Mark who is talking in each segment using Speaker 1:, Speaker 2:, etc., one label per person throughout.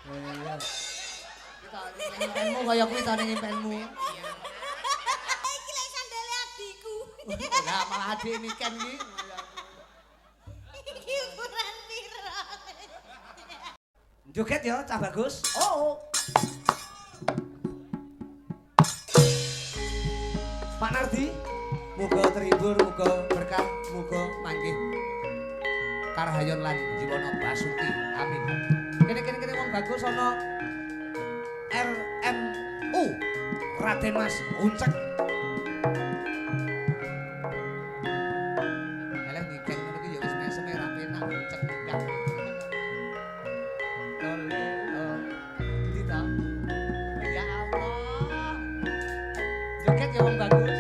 Speaker 1: Iya. Kita impenmu kaya kuwi ta ning impenmu.
Speaker 2: Iki lek sandale adikku.
Speaker 1: Lah malah adik niken iki.
Speaker 2: Iki ukuran piro?
Speaker 1: Joget ya, cah bagus. Oh. Pak Nardi, muga terhibur, muga berkah, muga manggih karahayon lan jiwana basuki. Amin. Kene-kene wong bagus ana RMU Raden Mas Uncek. Eleh niken ngono ki ya wis meseme ra penak uncek enggak. Tole ndi ta? Ya Allah. Joget ya wong bagus.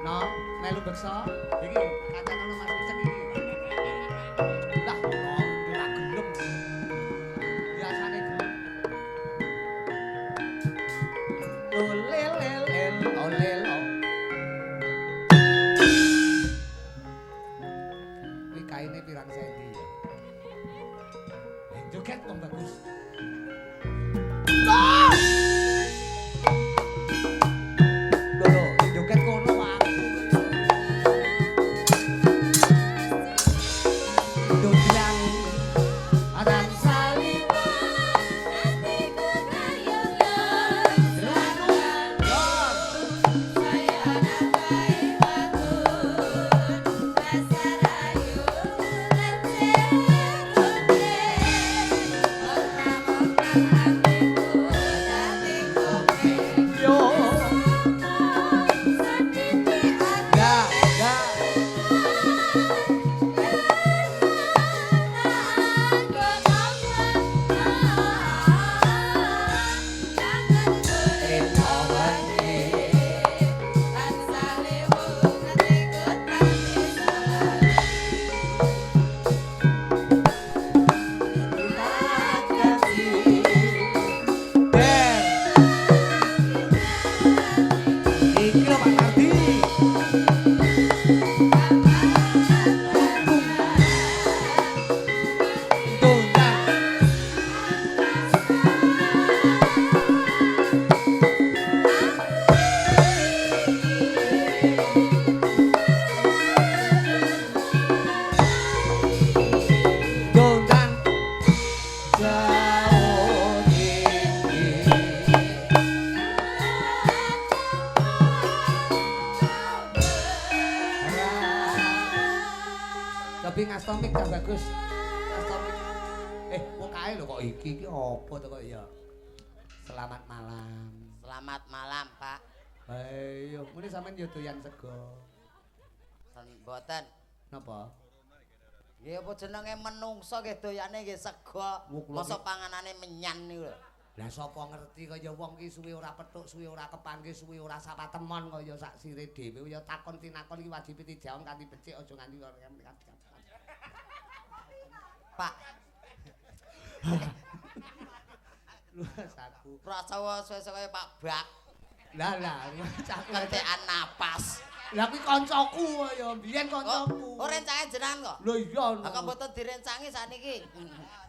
Speaker 1: No, melu beksa. Iki kancane Mas Uncek iki. Lah, ora gelem. Biasane gelem. Olelelel, olelo. Kuwi kaine pirang senti ya? Joget wong bagus. Lho, joget kono aku. Dodlang adan salim
Speaker 2: Atiku kayoyo.
Speaker 1: dor.
Speaker 2: Saya nakai bangun pasarayu lancer ora atiku dadi kowe
Speaker 1: Yo.
Speaker 2: Sadine
Speaker 1: Ya, ya. Der. Iki lho Pak Nardi. Tundang. Tundang. Jauh tinggi. Tapi ngastomik cah bagus. Ngastomik. Wong kae lho kok iki iki apa to kok ya? Selamat malam.
Speaker 3: Selamat malam, Pak.
Speaker 1: Ayo, muni sampean yo doyan sego.
Speaker 3: Mboten.
Speaker 1: Napa?
Speaker 3: Nggih apa jenenge menungso nggih doyane nggih sego.
Speaker 1: Wong kula
Speaker 3: Mosok panganane menyan niku lho.
Speaker 1: Lah sapa ngerti kaya wong ki suwe ora petuk, suwe ora kepanggih, suwe ora sapa temon kaya sak sire dhewe ya takon tinakon iki wajib dijawab kanthi becik aja nganti
Speaker 3: Pak,
Speaker 1: Luas aku.
Speaker 3: prasawa suwe-suwe kaya Pak Bak
Speaker 1: Lah lah, aku
Speaker 3: kentekan napas.
Speaker 1: Lah kuwi kancaku ya, mbiyen kancaku.
Speaker 3: Oh, rencange jenengan kok.
Speaker 1: Lho iya.
Speaker 3: Lah kok mboten direncangi sakniki.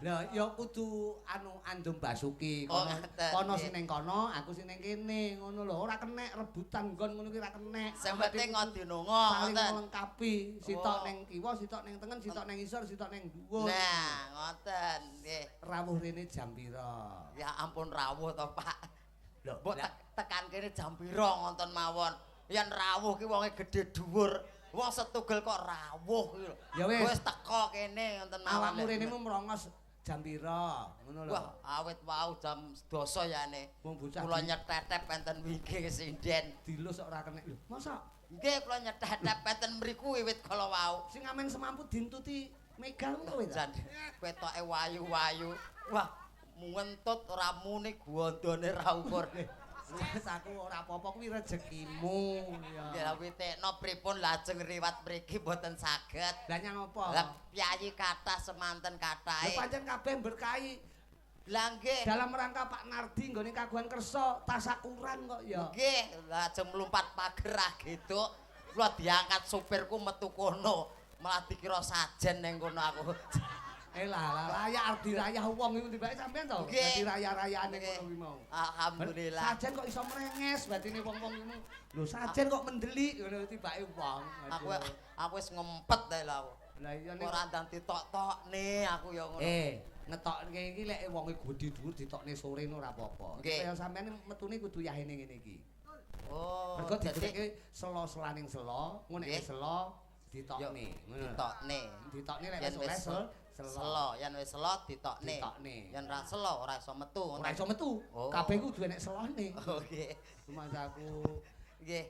Speaker 1: Lah ya kudu anu Andum Basuki
Speaker 3: Oh,
Speaker 1: kono.
Speaker 3: ngaten,
Speaker 1: Kono
Speaker 3: nggih.
Speaker 1: sing ning kono, aku sing ning kene, ngono lho. Ora kenek rebutan nggon ngono ki ora kenek.
Speaker 3: Sing penting ngodinonga
Speaker 1: saling
Speaker 3: ngoten.
Speaker 1: melengkapi, sitok
Speaker 3: Oh.
Speaker 1: ning kiwa, sitok ning tengen, sitok ning isor, sitok ning dhuwur.
Speaker 3: Nah, ngoten nggih.
Speaker 1: Rawuh rene jam pira?
Speaker 3: Ya ampun rawuh to, Pak.
Speaker 1: Lho,
Speaker 3: Mbok tekan kene jam pira ngonten mawon. Yen rawuh ki wonge gedhe dhuwur. Wong setugel kok rawuh ki lho.
Speaker 1: Ya wis.
Speaker 3: Wis teko kene ngonten mawon.
Speaker 1: Awakmu rene mu mrongos jam pira? Ngono lho.
Speaker 3: Wah, awit wau jam 12 yane.
Speaker 1: Wong bocah
Speaker 3: Kula nyetetep enten wingking sinden.
Speaker 1: Dilus kok ora kenek lho. Masa
Speaker 3: Nggih, kula nyetetep enten mriku wiwit kala wau.
Speaker 1: sing amen semampu dintuti Mega ngono kowe ta?
Speaker 3: Jan ketoke wayu-wayu. Wah, ngentut ora muni gondone ra ukur.
Speaker 1: Wis aku ora apa-apa kuwi rezekimu
Speaker 3: Ya
Speaker 1: ya.
Speaker 3: witekno pripun lajeng riwat mriki mboten saged.
Speaker 1: Lah nyang apa?
Speaker 3: Lah piyayi kathah semanten
Speaker 1: Lho
Speaker 3: kathahe.
Speaker 1: pancen kabeh berkahi
Speaker 3: Lah nggih.
Speaker 1: dalam rangka Pak Nardi nggone kagungan kersa tasakuran kok ya.
Speaker 3: Nggih, lajeng mlumpat pager ah gitu. Kula diangkat supirku metu kono. Malah dikira sajen ning kono aku.
Speaker 1: Lah layak arep dirayah wong iku tibake sampean to. Dadi raya-rayane ngono kuwi mau.
Speaker 3: Alhamdulillah.
Speaker 1: Sajen kok iso mrenges batine wong-wong ngono. Lho sajen kok mendelik ngono tibake wong.
Speaker 3: Aku wis ngempet ae lho aku.
Speaker 1: Lah iya nek
Speaker 3: ora ndang ditok-tokne aku ya ngono.
Speaker 1: Ngetokne iki lek wonge gedhe dhuwur ditokne sore ngono ora apa-apa. Kaya sampean metune kudu yahene ngene iki.
Speaker 3: Oh,
Speaker 1: mergo didekne selo-selaning selo, ngono nek selo ditokne.
Speaker 3: Ditokne.
Speaker 1: Ditokne lek wis oleh selo.
Speaker 3: Selo, yen wis selo ditokne. Yen ra selo ora iso metu.
Speaker 1: Ora iso metu. Kabeh kudu enek selone.
Speaker 3: Nggih.
Speaker 1: Rumangsaku.
Speaker 3: Nggih.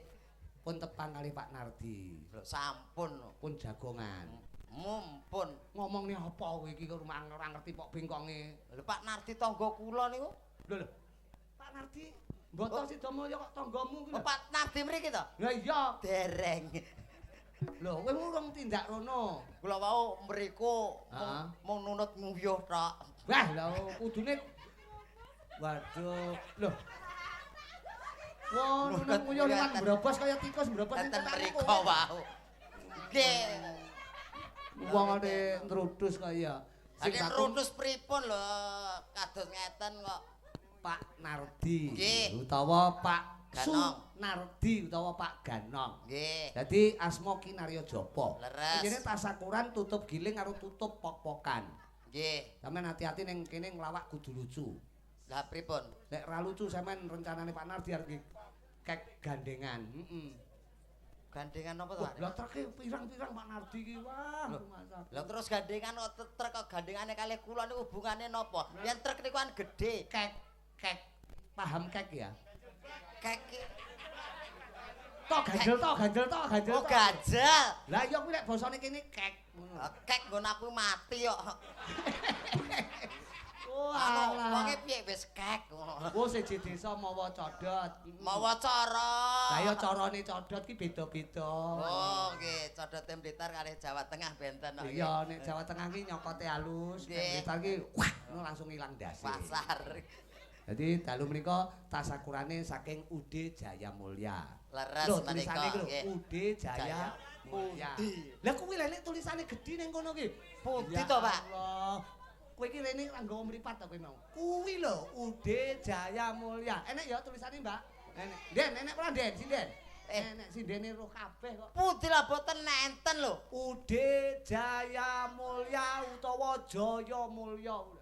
Speaker 1: Pun tepang kali Pak Nardi.
Speaker 3: Lho sampun.
Speaker 1: Pun jagongan.
Speaker 3: Mumpun.
Speaker 1: Ngomongne apa kowe iki kok ora ngerti pok bengkonge.
Speaker 3: Lho Pak Nardi tangga kula niku.
Speaker 1: Lho lho. Pak Nardi mboten Sidamulya kok tanggamu kuwi lho.
Speaker 3: Oh Pak Nardi mriki to?
Speaker 1: Lah iya.
Speaker 3: Dereng.
Speaker 1: Lho kowe urung tindak rono.
Speaker 3: Kula wau mriku mung nunut nguyuh tok.
Speaker 1: Wah lho kudune waduh. Lho. Wah nunut nguyuh liwat mbrobos kaya tikus mbrobos
Speaker 3: enten mriku wau. Nggih.
Speaker 1: Wong ane nrudus kaya.
Speaker 3: Sing nrudus pripun lho kados ngeten kok.
Speaker 1: Pak Nardi utawa Pak Sunardi utawa Pak Ganong.
Speaker 3: Nggih.
Speaker 1: Dadi asma Kinarya Japa.
Speaker 3: Leres.
Speaker 1: Iki tasakuran tutup giling karo tutup pok-pokan.
Speaker 3: Nggih.
Speaker 1: Sampeyan hati-hati ning kene nglawak kudu lucu.
Speaker 3: Lah pripun?
Speaker 1: Nek ra lucu sampeyan rencanane Pak Nardi arep kek gandengan. Heeh.
Speaker 3: Gandengan apa to?
Speaker 1: Lah treke pirang-pirang Pak Nardi iki. Wah,
Speaker 3: Lah terus gandengan kok trek kok gandengane kalih kula niku hubungane napa? Yen trek niku kan gedhe.
Speaker 1: Kek kek. Paham kek ya?
Speaker 3: Kek.
Speaker 1: Tok ganjel tok ganjel tok ganjel.
Speaker 3: Oh ganjel.
Speaker 1: Lah iya kuwi lek basane kene kek ngono.
Speaker 3: Kek nggon aku mati kok.
Speaker 1: Wah,
Speaker 3: wonge piye wis kek ngono.
Speaker 1: Oh siji desa mawa codot.
Speaker 3: Mawa cara.
Speaker 1: Lah ya carane codot ki beda-beda.
Speaker 3: Oh nggih, codote Blitar kalih Jawa Tengah benten kok.
Speaker 1: Iya, nek Jawa Tengah ki nyokote halus, nek Blitar ki wah ngono langsung ilang ndase.
Speaker 3: Pasar.
Speaker 1: Dadi dalu menika tasakurane saking UD Jaya Mulya.
Speaker 3: Leres menika
Speaker 1: nggih. UD Jaya Mulya. Lah kuwi lha nek tulisane gedhi ning kono ki.
Speaker 3: Pundi to, Pak?
Speaker 1: Allah. Kowe iki rene ra nggawa mripat ta kowe mau. Kuwi lho UD Jaya Mulya. Enek ya tulisane, Mbak? Enek. Den, enek ora, Den? Sinden. Enek sindene roh kabeh kok.
Speaker 3: Pundi lah boten enten lho.
Speaker 1: UD Jaya Mulya utawa Jaya Mulya.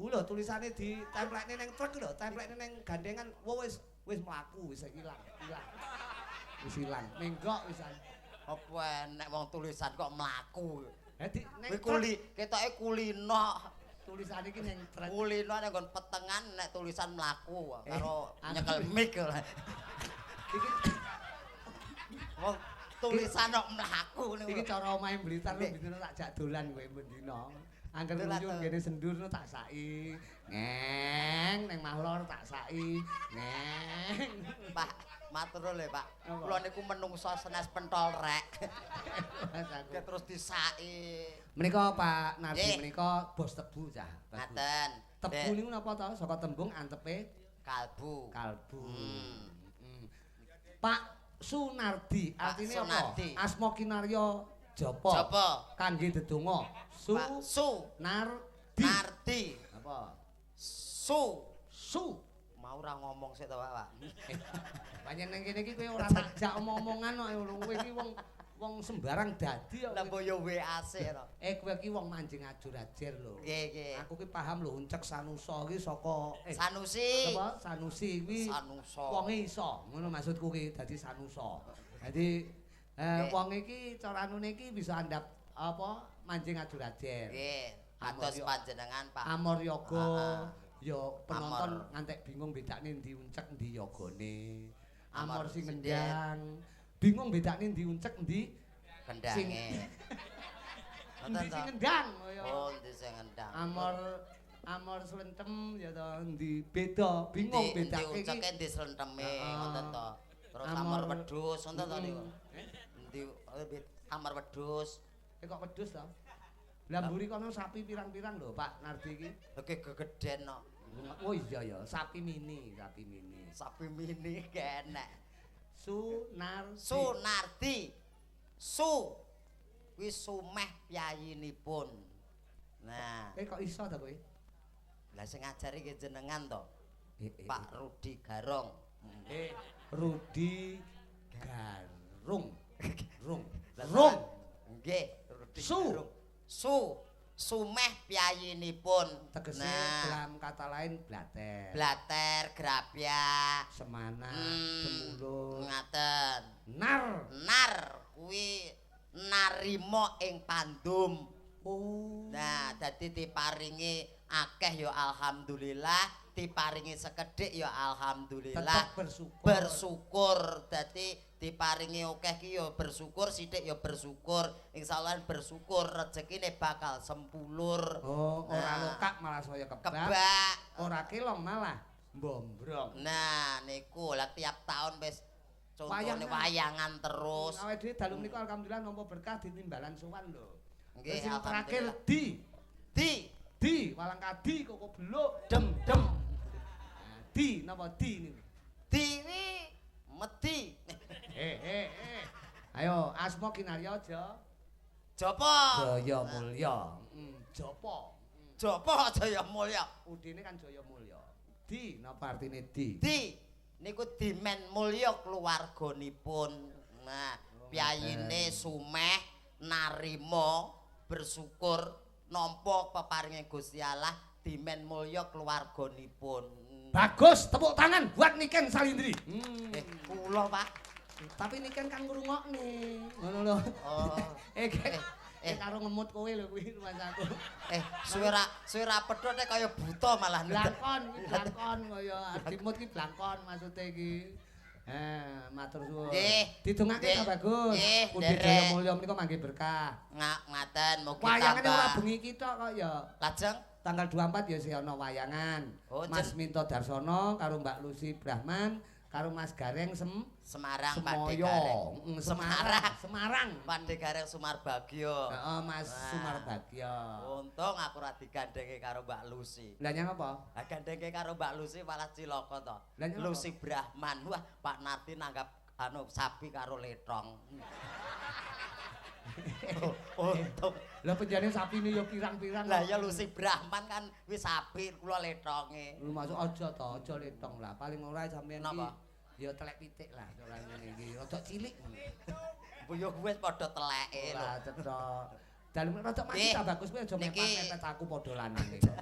Speaker 1: Ku lho tulisane ditemplekne ning truk lho, templekne ning gandengan. Wah wis wis mlaku wis ilang, ilang. Wis ilang. Menggok wisan.
Speaker 3: Apa enek wong tulisan kok mlaku.
Speaker 1: Dadi ning
Speaker 3: kuli, ketoke kulino.
Speaker 1: Tulisane iki ning truk.
Speaker 3: Kulino ning nggon petengan nek tulisan mlaku karo nyekel mic.
Speaker 1: Iki
Speaker 3: wong tulisan kok mlaku niku.
Speaker 1: Iki cara omahe Blitar lho bendina tak jak dolan kowe bendina. Angger nguyuh ngene sendur tak saki. Ngeng ning Mahlor tak saki. Ngeng.
Speaker 3: Pak, matur nuwun lho, Pak. Kula niku menungso senes pentol rek. Terus disaki.
Speaker 1: Menika Pak Nardi menika bos tebu cah.
Speaker 3: Ngaten.
Speaker 1: Tebu niku napa to? Saka tembung antepe
Speaker 3: kalbu.
Speaker 1: Kalbu. Pak Sunardi artine apa? Asma Kinarya Japa.
Speaker 3: Japa.
Speaker 1: Kangge ndedonga. Su Nardi.
Speaker 3: Nardi.
Speaker 1: Apa?
Speaker 3: Su.
Speaker 1: Su.
Speaker 3: Mau ora ngomong sik to, Pak.
Speaker 1: Pancen nang kene iki kowe ora tak jak omong-omongan kok kowe iki wong wong sembarang dadi kok.
Speaker 3: Lah mbok yo WA sik to.
Speaker 1: Kowe iki wong manjing ajur-ajer lho.
Speaker 3: Nggih, nggih.
Speaker 1: Aku ki paham lho uncek Sanusa iki saka
Speaker 3: Sanusi.
Speaker 1: Apa? Sanusi kuwi.
Speaker 3: Sanusa.
Speaker 1: Wonge iso, ngono maksudku ki dadi Sanusa. Dadi wong iki cara anune iki bisa andhap apa manjing ajur-ajer.
Speaker 3: Nggih. Atos panjenengan Pak.
Speaker 1: Amor yoga. Ya penonton ngantek bingung bedakne ndi uncek ndi yogane. Amor sing ngendang. Bingung bedakne ndi uncek ndi
Speaker 3: kendange.
Speaker 1: Ndi sing ngendang.
Speaker 3: Oh, ndi sing ngendang.
Speaker 1: Amor amor slentem ya to ndi beda, bingung bedake
Speaker 3: iki. Ndi unceke ndi slenteme ngoten to. Terus amor wedhus ngoten to niku. Endi amor wedhus.
Speaker 1: Kok wedhus to? Lah mburi kono sapi pirang-pirang lho Pak Nardi iki.
Speaker 3: Oke gegeden kok.
Speaker 1: Oh iya ya, sapi mini, sapi mini.
Speaker 3: Sapi mini kenek.
Speaker 1: Sunardi.
Speaker 3: Sunardi. Su kuwi sumeh piyayinipun. Nah,
Speaker 1: Kowe kok iso ta kowe?
Speaker 3: Lah sing ngajari ki jenengan to. Pak Rudi Garong.
Speaker 1: Rudi Garung. Rung. Rung.
Speaker 3: Nggih, Rudi
Speaker 1: Su.
Speaker 3: Garung. Su. Sumeh piyayinipun.
Speaker 1: Tegese
Speaker 3: Nah,
Speaker 1: dalam kata lain blater.
Speaker 3: Blater, grapyak,
Speaker 1: Semana, demulur.
Speaker 3: Ngaten.
Speaker 1: Nar.
Speaker 3: Nar kuwi narima ing pandum.
Speaker 1: Oh.
Speaker 3: Nah, dadi diparingi akeh ya alhamdulillah, diparingi sekedhik ya alhamdulillah.
Speaker 1: Tetep bersyukur.
Speaker 3: Bersyukur. Dadi diparingi akeh ki ya bersyukur, sithik ya bersyukur. Insyaallah bersyukur rezekine bakal sempulur.
Speaker 1: Oh, ora
Speaker 3: Nah.
Speaker 1: lokak malah saya kebak.
Speaker 3: Kebak.
Speaker 1: Ora kelong malah mbombrong.
Speaker 3: Nah, niku lah tiap tahun wis contone
Speaker 1: Wayangan.
Speaker 3: wayangan terus.
Speaker 1: Awake dhewe dalu menika alhamdulillah nampa berkah ditimbalan sowan lho.
Speaker 3: Nggih,
Speaker 1: Terus sing terakhir
Speaker 3: alhamdulillah.
Speaker 1: di
Speaker 3: Di
Speaker 1: di walang kadi koko beluk.
Speaker 3: dem dem
Speaker 1: Nah, di napa di niku?
Speaker 3: di wi medi.
Speaker 1: Ayo asma kinarya aja.
Speaker 3: Japa?
Speaker 1: Jaya Mulya. Japa.
Speaker 3: Japa Jaya Mulya.
Speaker 1: Udine kan Jaya Mulya. Di napa artine di?
Speaker 3: Di niku dimen mulya keluarganipun. Nah, piyayine sumeh narima bersyukur nampa peparinge Gusti Allah dimen mulya keluarganipun.
Speaker 1: Bagus, tepuk tangan buat Niken Salindri.
Speaker 3: Kula, Pak.
Speaker 1: Tapi Niken kan ngrungokne. Ngono lho.
Speaker 3: Oh.
Speaker 1: Karo ngemut kowe lho kuwi rumangsaku.
Speaker 3: Suwe ra pedhot nek kaya buta malah.
Speaker 1: Blangkon, kuwi blangkon kaya adimut ki blangkon maksude iki. Matur suwun.
Speaker 3: Nggih.
Speaker 1: Didongake ta Bagus.
Speaker 3: Nggih,
Speaker 1: Pundi
Speaker 3: nderek.
Speaker 1: Jaya Mulya menika mangke berkah.
Speaker 3: Ngaten mugi
Speaker 1: Wayangane ora
Speaker 3: tambah.
Speaker 1: bengi iki tok kok ya.
Speaker 3: Lajeng
Speaker 1: Tanggal 24 ya sih ana wayangan.
Speaker 3: Oh,
Speaker 1: Mas Minto Darsono karo Mbak Lucy Brahman karo Mas Gareng
Speaker 3: Semarang Pak
Speaker 1: Semoyo.
Speaker 3: Gareng.
Speaker 1: Semarang, Semarang.
Speaker 3: Pak Gareng Sumarbagyo.
Speaker 1: Heeh, Mas
Speaker 3: Wah.
Speaker 1: Sumarbagyo.
Speaker 3: Untung aku ora digandhenge karo Mbak Lucy.
Speaker 1: Lah nyang apa?
Speaker 3: Lah gandhenge karo Mbak Lucy malah cilaka to.
Speaker 1: Lah nyapa?
Speaker 3: Lucy Brahman. Wah, Pak Nardi nanggap anu sapi karo letong. Oh, untung.
Speaker 1: Lah penjane sapine ya pirang-pirang.
Speaker 3: Lah ya Lucy Brahman kan wis sapi kula letonge.
Speaker 1: Lu masuk aja to, aja letong lah. Paling ora sampean iki
Speaker 3: Napa?
Speaker 1: ya telek pitik lah ora ngene iki. Rada cilik.
Speaker 3: Mbok yo wis padha teleke lho.
Speaker 1: Ora cetha. Dalem rada mati
Speaker 3: Nggih.
Speaker 1: ta bagus kowe aja
Speaker 3: Niki.
Speaker 1: mepet-mepet aku padha lanange kok.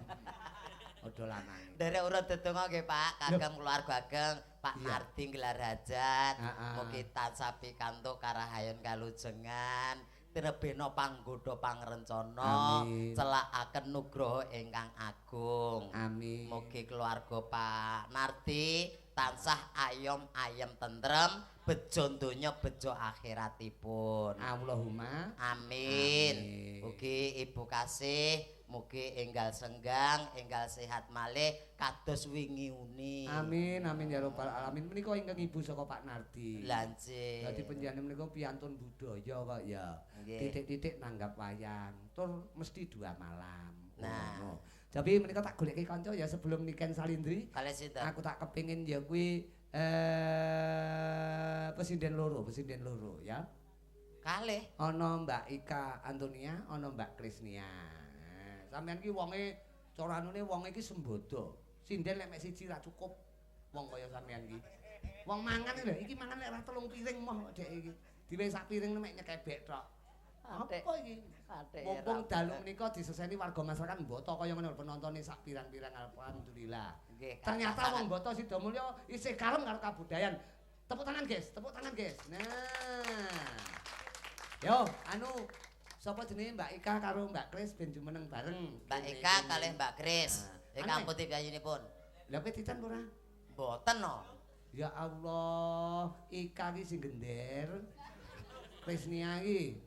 Speaker 1: Padha lanange.
Speaker 3: Nderek urut dedonga nggih Pak, kagem keluarga ageng, Pak
Speaker 1: Iya.
Speaker 3: Nardi gelar hajat.
Speaker 1: Heeh.
Speaker 3: Mugi tansah pikantuk karahayon kalujengan, tinebena panggodha pangrencana,
Speaker 1: Amin.
Speaker 3: celakaken nugroho ingkang agung.
Speaker 1: Amin.
Speaker 3: Mugi keluarga Pak Nardi tansah ayom ayem tentrem, bejo donya bejo akhiratipun.
Speaker 1: Allahumma
Speaker 3: Amin.
Speaker 1: Amin.
Speaker 3: Mugi Ibu kasih, mugi enggal senggang, enggal sehat malih kados wingi uni.
Speaker 1: Amin amin ya rabbal alamin. Menika ingkang ibu saka Pak Nardi.
Speaker 3: Lanje.
Speaker 1: Dadi panjenengan menika piantun budaya kok ya.
Speaker 3: Nggih.
Speaker 1: Titik-titik nanggap wayang, tur mesti 2 malam.
Speaker 3: Nah.
Speaker 1: Ngono. Tapi menika tak goleki kanca ya sebelum Niken Salindri.
Speaker 3: Kalih sinten?
Speaker 1: Aku tak kepingin ya kuwi pesinden loro ya.
Speaker 3: Kalih.
Speaker 1: Ana Mbak Ika Antonia, ana Mbak Krisnia. Sampeyan ki wonge cara anune wonge iki sembodo. Sinden lek mek siji ra cukup wong kaya sampeyan ki. Wong mangan lho, iki mangan lek ra 3 piring moh dek iki. Diwehi sak piring mek nyekebek tok. Apa iki? Mumpung dalu menika diseseni warga masyarakat Mboto kaya ngono penontone sak pirang-pirang alhamdulillah.
Speaker 3: Nggih.
Speaker 1: Ternyata wong Mboto Sidomulyo isih kalem karo kabudayan. Tepuk tangan, guys. Tepuk tangan, guys. Nah. Yo, anu sapa jenenge Mbak Ika karo Mbak Kris ben jumeneng bareng.
Speaker 3: Mbak Ika kalih Mbak Kris.
Speaker 1: Nah.
Speaker 3: Ingkang putih piyayinipun.
Speaker 1: Lah kowe titen ora?
Speaker 3: Mboten no.
Speaker 1: Ya Allah, Ika ki sing gender. Krisnia ki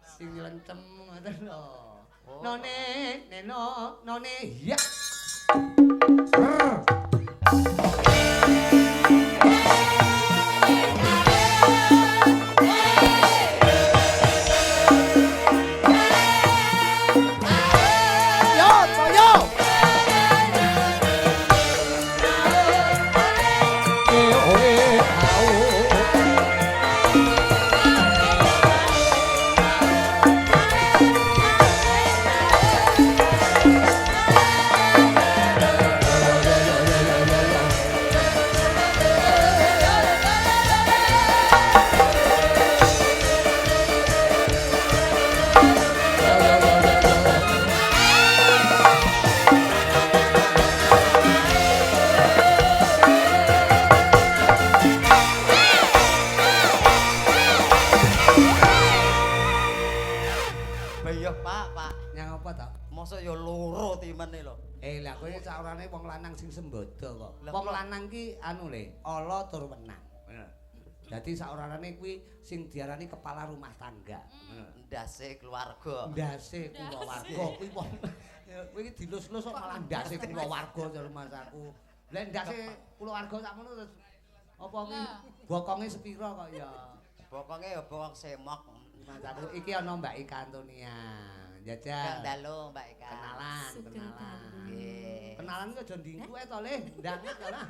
Speaker 1: sing nyelencem ngoten lho.
Speaker 3: Oh.
Speaker 1: None, neno, none, ya. Yo, yo.
Speaker 3: Bayo Pak, Pak.
Speaker 1: Nyang apa to?
Speaker 3: Mosok ya loro timene lho.
Speaker 1: Eh lah kowe saorane wong lanang sing sembodo kok.
Speaker 3: Lah,
Speaker 1: Wong
Speaker 3: kula-
Speaker 1: lanang ki anu le, ala tur wenang. Dadi saorane kuwi sing diarani kepala rumah tangga.
Speaker 3: Ndase keluarga.
Speaker 1: Ndase kulawarga kuwi wong kuwi iki dilus-lus kok malah ndase kulawarga jare masaku. Lah ndase kulawarga sakmono terus apa kuwi bokonge sepira kok ya.
Speaker 3: Bokonge ya bokong semok.
Speaker 1: Masaku iki ana Mbak Ika Antonia.
Speaker 3: Kang
Speaker 1: Jajal.
Speaker 3: dalu Mbak Ika.
Speaker 1: Kenalan,
Speaker 2: Sugeng
Speaker 1: kenalan.
Speaker 2: dalu.
Speaker 3: Nggih.
Speaker 1: Kenalan ki aja ndingklu ae to, Le. Ndangak to lah.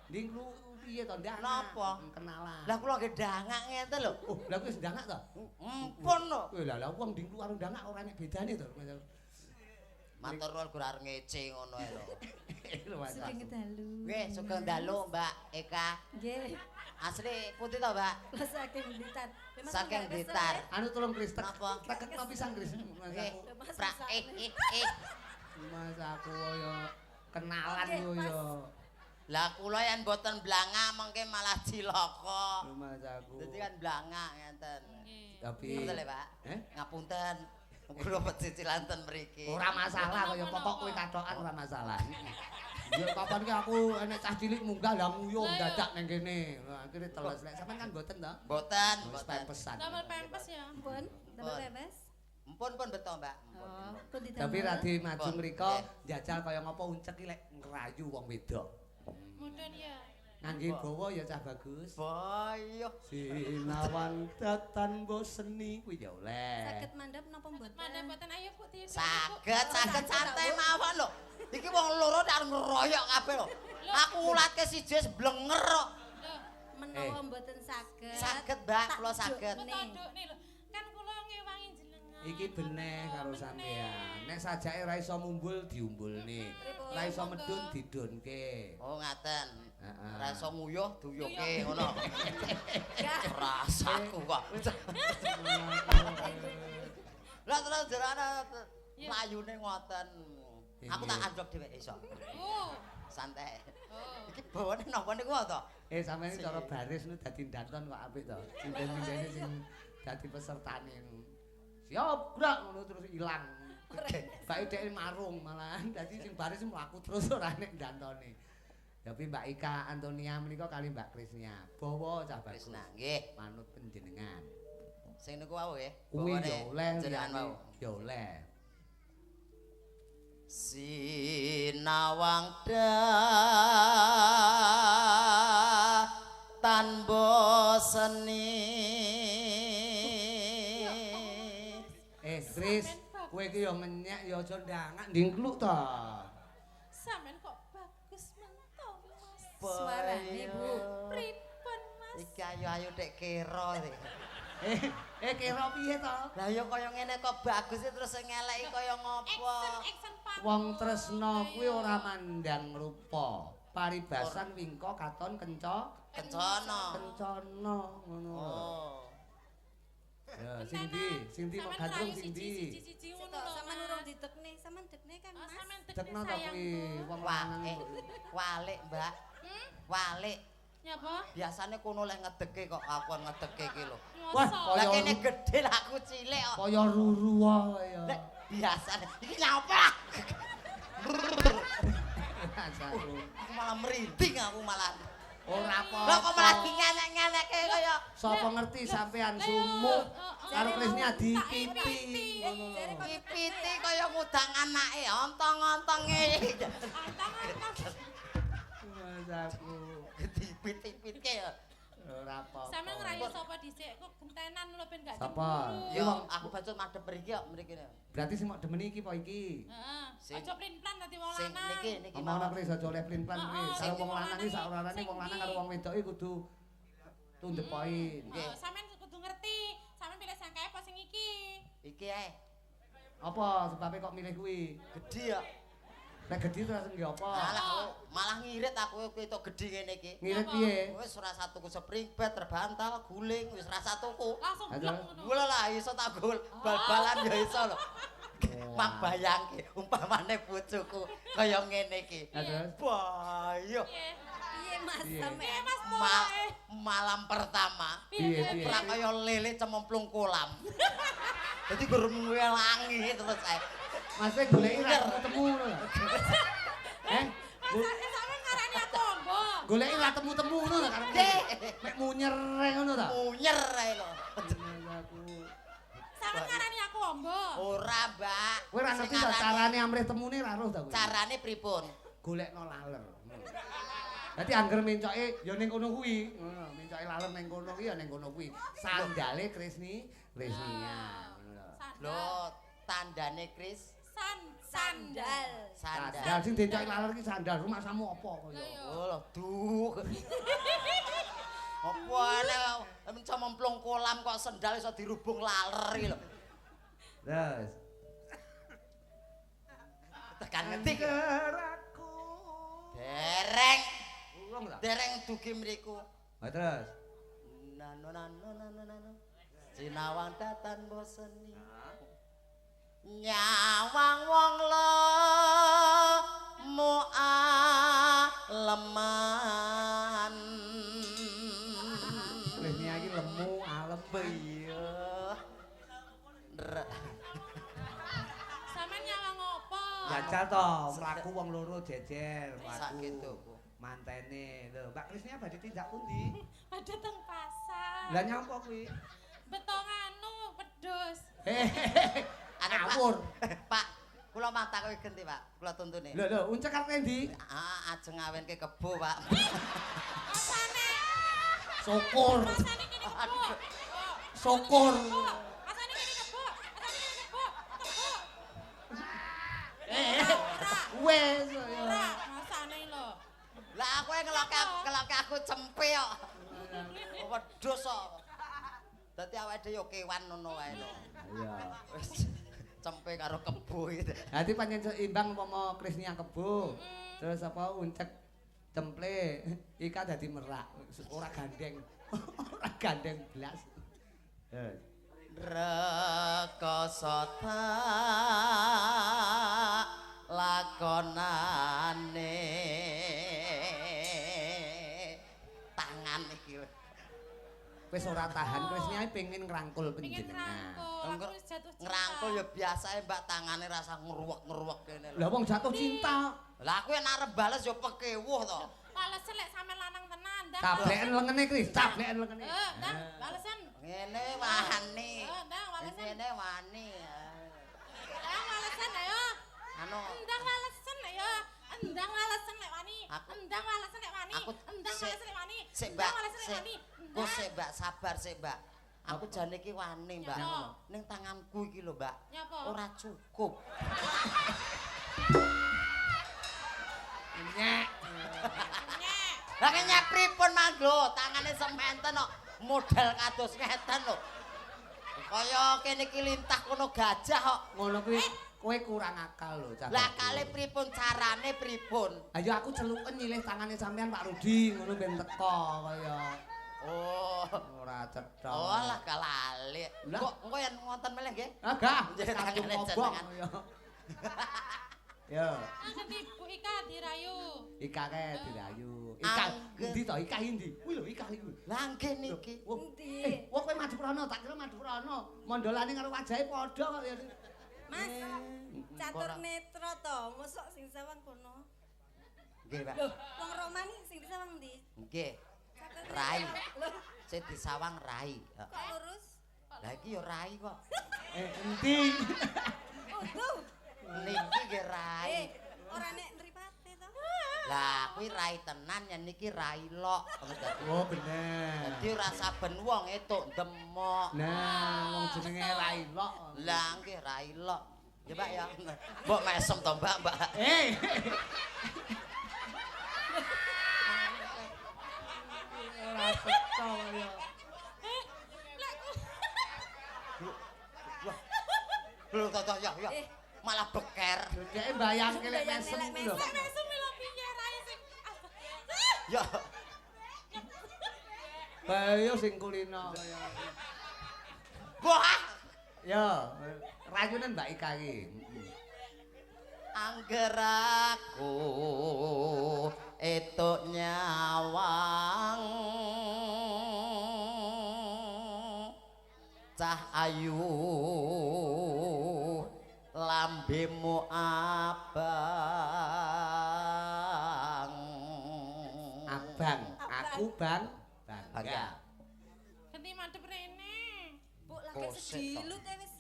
Speaker 1: Ndingklu piye to ndangak?
Speaker 3: Napa?
Speaker 1: Kenalan.
Speaker 3: Lah kula nggih ndangak ngeten lho.
Speaker 1: Oh, lah kuwi wis ndangak to?
Speaker 3: Empun lho.
Speaker 1: Kowe lah lah wong ndingklu karo ndangak ora nek bedane to.
Speaker 3: Matur nuwun gur arep ngece ngono ae lho.
Speaker 2: Sugeng dalu.
Speaker 3: Nggih, sugeng dalu Mbak Eka.
Speaker 2: Nggih.
Speaker 3: Asli putih to, Mbak?
Speaker 2: Kula saking Blitar. Memang
Speaker 3: Saking
Speaker 2: nggak kesel,
Speaker 3: Blitar.
Speaker 2: ya.
Speaker 1: Anu tolong Kris,
Speaker 3: Napa?
Speaker 1: tekekno pisan Kris. Mas
Speaker 3: Nggih.
Speaker 1: aku,
Speaker 2: Mas,
Speaker 3: Pra
Speaker 2: mas,
Speaker 3: eh eh eh.
Speaker 1: mas aku ya kenalan
Speaker 2: Oke,
Speaker 1: yo
Speaker 2: Mas.
Speaker 1: ya.
Speaker 3: Lah kula yen mboten blangak mengke malah cilaka.
Speaker 1: Mas aku.
Speaker 3: Dadi kan blangak ngenten.
Speaker 1: Tapi
Speaker 3: Ngapunten lho, Pak.
Speaker 1: Eh?
Speaker 3: Ngapunten. Kula pecicilan ten mriki.
Speaker 1: Ora masalah kaya pokok kowe kathokan ora masalah. Ya kapan ki aku enek cah cilik munggah lah nguyuh
Speaker 4: Lah, iya.
Speaker 1: dadak nang kene. Lah akhire teles. Lek sampean kan mboten to?
Speaker 3: Mboten,
Speaker 1: Wis
Speaker 3: mboten.
Speaker 1: pempesan.
Speaker 4: Damel pempes ya.
Speaker 2: Pun, damel
Speaker 3: Pun.
Speaker 2: pempes.
Speaker 3: Empun pun beto, Mbak. Empun.
Speaker 2: Oh, pun didamel.
Speaker 1: Tapi radi maju
Speaker 3: Pun,
Speaker 1: mriko
Speaker 3: nggih.
Speaker 1: njajal kaya ngapa uncek ki lek ngrayu wong wedok.
Speaker 4: Mudun ya.
Speaker 1: Ngangge bawa ya cah bagus.
Speaker 3: Boyo.
Speaker 1: Sinawang datan boseni kuwi ya oleh.
Speaker 2: Saged mandhap napa mboten?
Speaker 4: Mandhap mboten ayo Bu tidur.
Speaker 3: Saged, saged santai mawon lho. Iki wong loro nek arep ngeroyok kabeh lho. Aku ngulatke siji wis blenger kok.
Speaker 4: Lho,
Speaker 2: Menawa mboten saged.
Speaker 3: Saged, Mbak, kula saged.
Speaker 4: kok todokne lho. Kan kula ngewangi jenengan.
Speaker 1: Iki beneh karo sampean. Nek sajake ra iso mumbul diumbulne. Ra iso medun didunke.
Speaker 3: Oh, ngaten.
Speaker 1: Heeh.
Speaker 3: Ra iso nguyuh duyuke ngono. Rasaku kok. Lah terus jerane mlayune ngoten. Aku tak anjlok dhewe iso.
Speaker 4: Oh.
Speaker 3: Santai.
Speaker 4: Oh.
Speaker 3: Iki bawane napa niku to?
Speaker 1: Eh sampeyan iki cara baris nu dadi danton kok apik to. Sinden-sindene sing dadi pesertane. Siap gerak ngono terus ilang. Bae dhek marung malahan dadi sing baris mlaku terus ora nek dantone. Tapi Mbak Ika Antonia menika kali Mbak Krisnia. Bawa cah bagus.
Speaker 3: Krisna, nggih.
Speaker 1: Manut panjenengan.
Speaker 3: Sing niku wau nggih.
Speaker 1: Kuwi
Speaker 3: Bawane
Speaker 1: ya oleh
Speaker 3: jenengan
Speaker 1: liyane
Speaker 3: wau.
Speaker 1: Ya oleh.
Speaker 3: Sinawang tan boseni.
Speaker 1: Eh Kris, kowe iki ya ngenyek ya aja ndangak ndingkluk to.
Speaker 4: Sampeyan kok bagus mentu, Mas.
Speaker 2: Suarane, Bu.
Speaker 4: Pripun, Mas?
Speaker 3: Iki ayo-ayo dek kira iki.
Speaker 1: Eh kira piye to?
Speaker 3: Lah ya kaya ngene kok bagus terus sing ngeleki kaya ngopo?
Speaker 4: Action, action panggung.
Speaker 1: Wong tresna kuwi ora mandang rupa. Paribasan wingko katon kenca
Speaker 3: Kencana.
Speaker 1: kencana ngono.
Speaker 3: Oh.
Speaker 1: Ya sing ndi? Sing ndi kok
Speaker 4: Sampeyan
Speaker 1: gandrung
Speaker 4: ngerayu
Speaker 1: sing ndi?
Speaker 4: siji-siji ngono
Speaker 2: Sitok
Speaker 4: lho.
Speaker 2: sampean
Speaker 4: Mas.
Speaker 2: urung didekne, sampean dekne kan,
Speaker 4: Oh,
Speaker 2: Mas.
Speaker 4: sampean dekne
Speaker 1: Dekno to kuwi
Speaker 4: sayangku.
Speaker 1: wong
Speaker 3: Wah,
Speaker 1: lanang.
Speaker 3: walik, Mbak. Walik.
Speaker 4: Nyapa?
Speaker 3: Biasane kono lek ngedeke kok aku ngedeke iki lho.
Speaker 1: Wah,
Speaker 4: Mosok.
Speaker 3: Lah
Speaker 1: Kaya
Speaker 3: kene gedhe lah aku cilik kok.
Speaker 1: Kaya ruru wae ya.
Speaker 3: Lek biasane iki nyapa?
Speaker 1: Aku
Speaker 3: Aku malah merinding aku malah.
Speaker 1: ora apa.
Speaker 3: Lah kok malah dingenek-ngenekke kaya
Speaker 1: Sapa ngerti sampean sumuk karo Krisnia dipiti ngono lho.
Speaker 3: dipiti kaya ngudang anake ontong-ontonge.
Speaker 4: Antang-antang.
Speaker 1: Mas aku
Speaker 3: Dipit-pitke ya.
Speaker 1: ora apa.
Speaker 4: Sampeyan ngrayu sapa dhisik kok gentenan lho ben gak
Speaker 1: Sapa?
Speaker 4: cemburu.
Speaker 3: Yo aku bacut madhep mriki kok mriki.
Speaker 1: Berarti sing mok demeni iki apa iki?
Speaker 4: Heeh.
Speaker 3: Sing-
Speaker 4: Aja plin-plan dadi wong
Speaker 3: Sing
Speaker 4: lanang.
Speaker 3: niki niki
Speaker 1: Omongno
Speaker 3: mawon.
Speaker 1: Kris aja oleh plin-plan
Speaker 4: Heeh,
Speaker 1: Kris. Karo
Speaker 4: sing
Speaker 1: wong lanang iki
Speaker 4: sing
Speaker 1: saorane
Speaker 4: ndi?
Speaker 1: wong lanang karo wong wedok iki kudu to the point.
Speaker 3: Nggih.
Speaker 4: Heeh, sampeyan kudu ngerti. Sampeyan pilih sing kae apa sing iki?
Speaker 3: Iki ae.
Speaker 1: Apa sebabnya kok milih kuwi?
Speaker 3: Gedhi ya.
Speaker 1: Nek gedhi terus nggih apa?
Speaker 3: Malah malah ngirit aku ketok gedhi ngene iki.
Speaker 1: Ngirit piye?
Speaker 3: Wis ora tuku spring bed, terbantal, guling, wis rasa tuku.
Speaker 4: Langsung
Speaker 1: Aduh.
Speaker 4: blek ngono.
Speaker 3: Gula lah iso tak gol bal-balan ya iso lho. Mak bayangke umpamane bojoku kaya ngene iki.
Speaker 1: Lah terus
Speaker 3: Bayo.
Speaker 4: Piye?
Speaker 2: Piye, Mas
Speaker 1: Piye?
Speaker 2: sampean.
Speaker 4: Mas tolake.
Speaker 3: Malam pertama
Speaker 1: Piye, piye?
Speaker 3: ora kaya lele cemplung kolam. Dadi gur ngelangi terus ae.
Speaker 1: Mas e goleki ra temu-temu ngono lho. Eh,
Speaker 4: Mas sampean ngarani aku ombo.
Speaker 1: goleki ra temu-temu ngono lho karepe.
Speaker 3: Nggih.
Speaker 1: Mek munyer ae ngono ta.
Speaker 3: Munyer ae lho.
Speaker 4: Sampean ngarani aku ombo.
Speaker 3: Ora, Mbak.
Speaker 1: Kowe ora
Speaker 3: Sing
Speaker 1: ngerti ta
Speaker 3: ngarani-
Speaker 1: carane amrih temune ra roh ta kowe.
Speaker 3: Carane pripun?
Speaker 1: Golekno laler. Dadi angger mencoke ya ning kono kuwi, ngono, mencoke laler ning kono kuwi ya ning kono kuwi. Sandale Krisni, Krisnia, ngono lho.
Speaker 4: Sandal.
Speaker 3: Lho, tandane Kris
Speaker 4: Sandal.
Speaker 3: sandal.
Speaker 1: Sandal sing diencoki laler ki sandal rumahsamu apa kaya.
Speaker 4: Lah ya.
Speaker 3: Oh, lho, duh. Apa ana cemplung kolam kok sendal iso dirubung laler iki lho.
Speaker 1: Terus
Speaker 3: Tekan ngendi ki?
Speaker 1: aku.
Speaker 3: Dereng,
Speaker 1: Urung ta?
Speaker 3: dereng dugi mriku.
Speaker 1: Ha terus.
Speaker 3: Nano nano nano nano. Sinawang datan boseni. Nyawang wong lemu aleman.
Speaker 1: Krisnia iki lemu alem.
Speaker 3: Iya.
Speaker 4: Sampean nyawang opo?
Speaker 1: Jajal to, mlaku wong loro jejer, mlaku.
Speaker 3: Sakitu.
Speaker 1: Mantene. Lho, Mbak Krisnia badhe tindak pundi?
Speaker 4: Padha teng pasar.
Speaker 1: Lah nyapa kuwi?
Speaker 4: Beto nganu wedhus.
Speaker 1: Hehehe.
Speaker 3: Anu, Pak.
Speaker 1: Ngawur.
Speaker 3: Pak, kula mang takoki genti, Pak. Kula tuntune.
Speaker 1: Lho lho, uncek arep endi?
Speaker 3: Ah, ajeng ngawenke kebo, Pak.
Speaker 4: Rasane
Speaker 1: Syukur.
Speaker 4: rasane kene kebo.
Speaker 1: Syukur.
Speaker 4: Rasane kene kebo. Rasane kene kebo. Kebo.
Speaker 1: Eh, wes ya.
Speaker 4: Ora, rasane lho.
Speaker 3: Lah aku yang ngeloke aku cempe kok. Wedhus kok. Dadi awake dhewe yo kewan ngono wae lho.
Speaker 1: Iya.
Speaker 3: Wis cempe karo kebo iki.
Speaker 1: Dadi pancen seimbang umpama Krisnia kebo. Terus apa uncek cemple, Ika dadi merak, ora gandeng. Ora gandeng blas. Eh.
Speaker 3: Rekoso tak lakonane tangan iki.
Speaker 1: Wis ora tahan Krisnia pengen ngrangkul
Speaker 4: Pengen
Speaker 1: panjenengan.
Speaker 4: ngrangkul, aku wis jatuh cinta.
Speaker 3: Ngrangkul ya biasae Mbak tangane rasa ngruwek-ngruwek kene lho.
Speaker 1: Lah wong jatuh cinta,
Speaker 3: Lah aku yen arep bales ya pekewuh to.
Speaker 4: Balesen lek sampean lanang tenan, ndang.
Speaker 1: tableken lengene Kris, tableken lengene.
Speaker 4: Eh, ndang, balesen.
Speaker 3: Ngene wani.
Speaker 4: Eh, ndang balesen.
Speaker 3: Ngene wani.
Speaker 4: Ndang balesen ayo.
Speaker 3: Anu
Speaker 4: Endang walesen ayo. Endang walesen lek wani. Endang walesen lek wani. Endang walesen lek wani.
Speaker 3: Sik,
Speaker 4: Endang
Speaker 3: Mbak.
Speaker 4: walesen lek
Speaker 3: Sik.
Speaker 4: wani.
Speaker 3: Ku sik, Mbak, sabar sik, Mbak. Aku jane iki wani, Mbak.
Speaker 4: Nyapa?
Speaker 3: Ning tanganku iki lho, Mbak.
Speaker 4: Nyapa?
Speaker 3: Ora cukup.
Speaker 1: Nyek.
Speaker 4: Nyek.
Speaker 3: Lah kenyek pripun mang lho, tangane sementen kok model kados ngeten lho. Kaya kene iki lintah kono gajah kok.
Speaker 1: Ngono kuwi kowe kurang akal lho, Cah.
Speaker 3: Lah kale pripun carane pripun?
Speaker 1: Ayo aku celuken nyilih tangane sampean Pak Rudi ngono ben teko kaya
Speaker 3: Oh.
Speaker 1: ora cetha.
Speaker 3: Oh lah kalali.
Speaker 1: Lah.
Speaker 3: Kok engko yen ngonten meleh nggih?
Speaker 1: Ah gah,
Speaker 3: Nggih,
Speaker 1: kadung
Speaker 3: tangane
Speaker 1: kobong
Speaker 3: jenengan.
Speaker 1: kaya. Ya,
Speaker 4: Ah ganti Bu Ika dirayu.
Speaker 1: Ika kae dirayu. Ika
Speaker 3: Angger.
Speaker 1: endi to? Ika endi? Kuwi lho Ika iku.
Speaker 3: Lah nggih niki.
Speaker 1: Wong
Speaker 2: Endi?
Speaker 1: Eh, wong kowe Madurana, tak kira Madurana. Mondolane karo wajahe padha kok ya.
Speaker 2: Mas, catur
Speaker 3: Ora.
Speaker 2: netra to, mosok sing sawang kono.
Speaker 3: Nggih, Pak.
Speaker 2: Lho, wong Romani sing disawang ndi?
Speaker 3: Nggih.
Speaker 2: Catur
Speaker 3: Rai.
Speaker 2: netra. Lho,
Speaker 3: Sing disawang rai.
Speaker 2: kok lurus?
Speaker 3: Lah iki ya rai kok.
Speaker 1: Eh, endi?
Speaker 2: Uduh.
Speaker 3: Niki nggih rai.
Speaker 2: Eh, ora nek mripate to.
Speaker 3: Lah kuwi rai tenan yen niki rai lok.
Speaker 1: Oh, bener.
Speaker 3: Dadi ora saben wong etuk demok.
Speaker 1: Nah, wong jenenge Rai Lok.
Speaker 3: Lah nggih rai lok. Ya Pak ya. Mbok mesem to Mbak, Mbak.
Speaker 1: Eh. Ora cetha kaya.
Speaker 3: Lho to to ya ya.
Speaker 2: Eh.
Speaker 3: Malah beker.
Speaker 1: Dheke mbayangke lek
Speaker 2: Mbayangke
Speaker 1: mesem
Speaker 2: lek
Speaker 1: ku lho.
Speaker 4: Lek mesem lho piye rai sing.
Speaker 3: Ya.
Speaker 1: Bayo sing kulino kaya.
Speaker 3: Wah,
Speaker 1: Ya, rayunan Mbak Ika iki.
Speaker 3: angger aku Etuk nyawang cah ayu lambemu abang.
Speaker 1: Abang, aku bang bangga.
Speaker 4: Ganti madhep rene.
Speaker 2: Bu lagi sedilut e wis.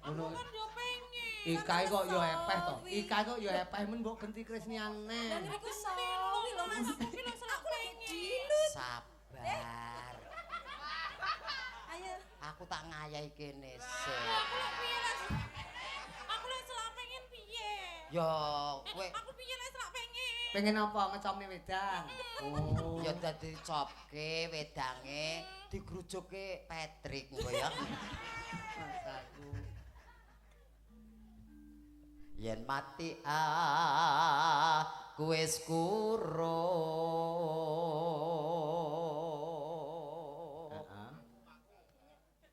Speaker 1: Ngono.
Speaker 4: Aku kan yo pengen.
Speaker 1: Ika kok yo epeh to. Ika kok yo epeh men mbok genti Krisniane.
Speaker 2: Lah niku sawi lho Mas.
Speaker 4: Aku ki lho selak pengen.
Speaker 3: Sabar.
Speaker 2: Ayo.
Speaker 3: Aku tak ngayahi kene sik.
Speaker 4: Aku lek piye lek. Aku lek selak pengen piye?
Speaker 3: Ya kowe
Speaker 4: Aku piye lek selak pengen?
Speaker 1: Pengen apa ngecomne wedang? Oh.
Speaker 3: Ya dadi copke wedange digrujuke Patrick engko ya.
Speaker 1: Mas aku.
Speaker 3: Yen mati aku wis kurup.
Speaker 1: Heeh.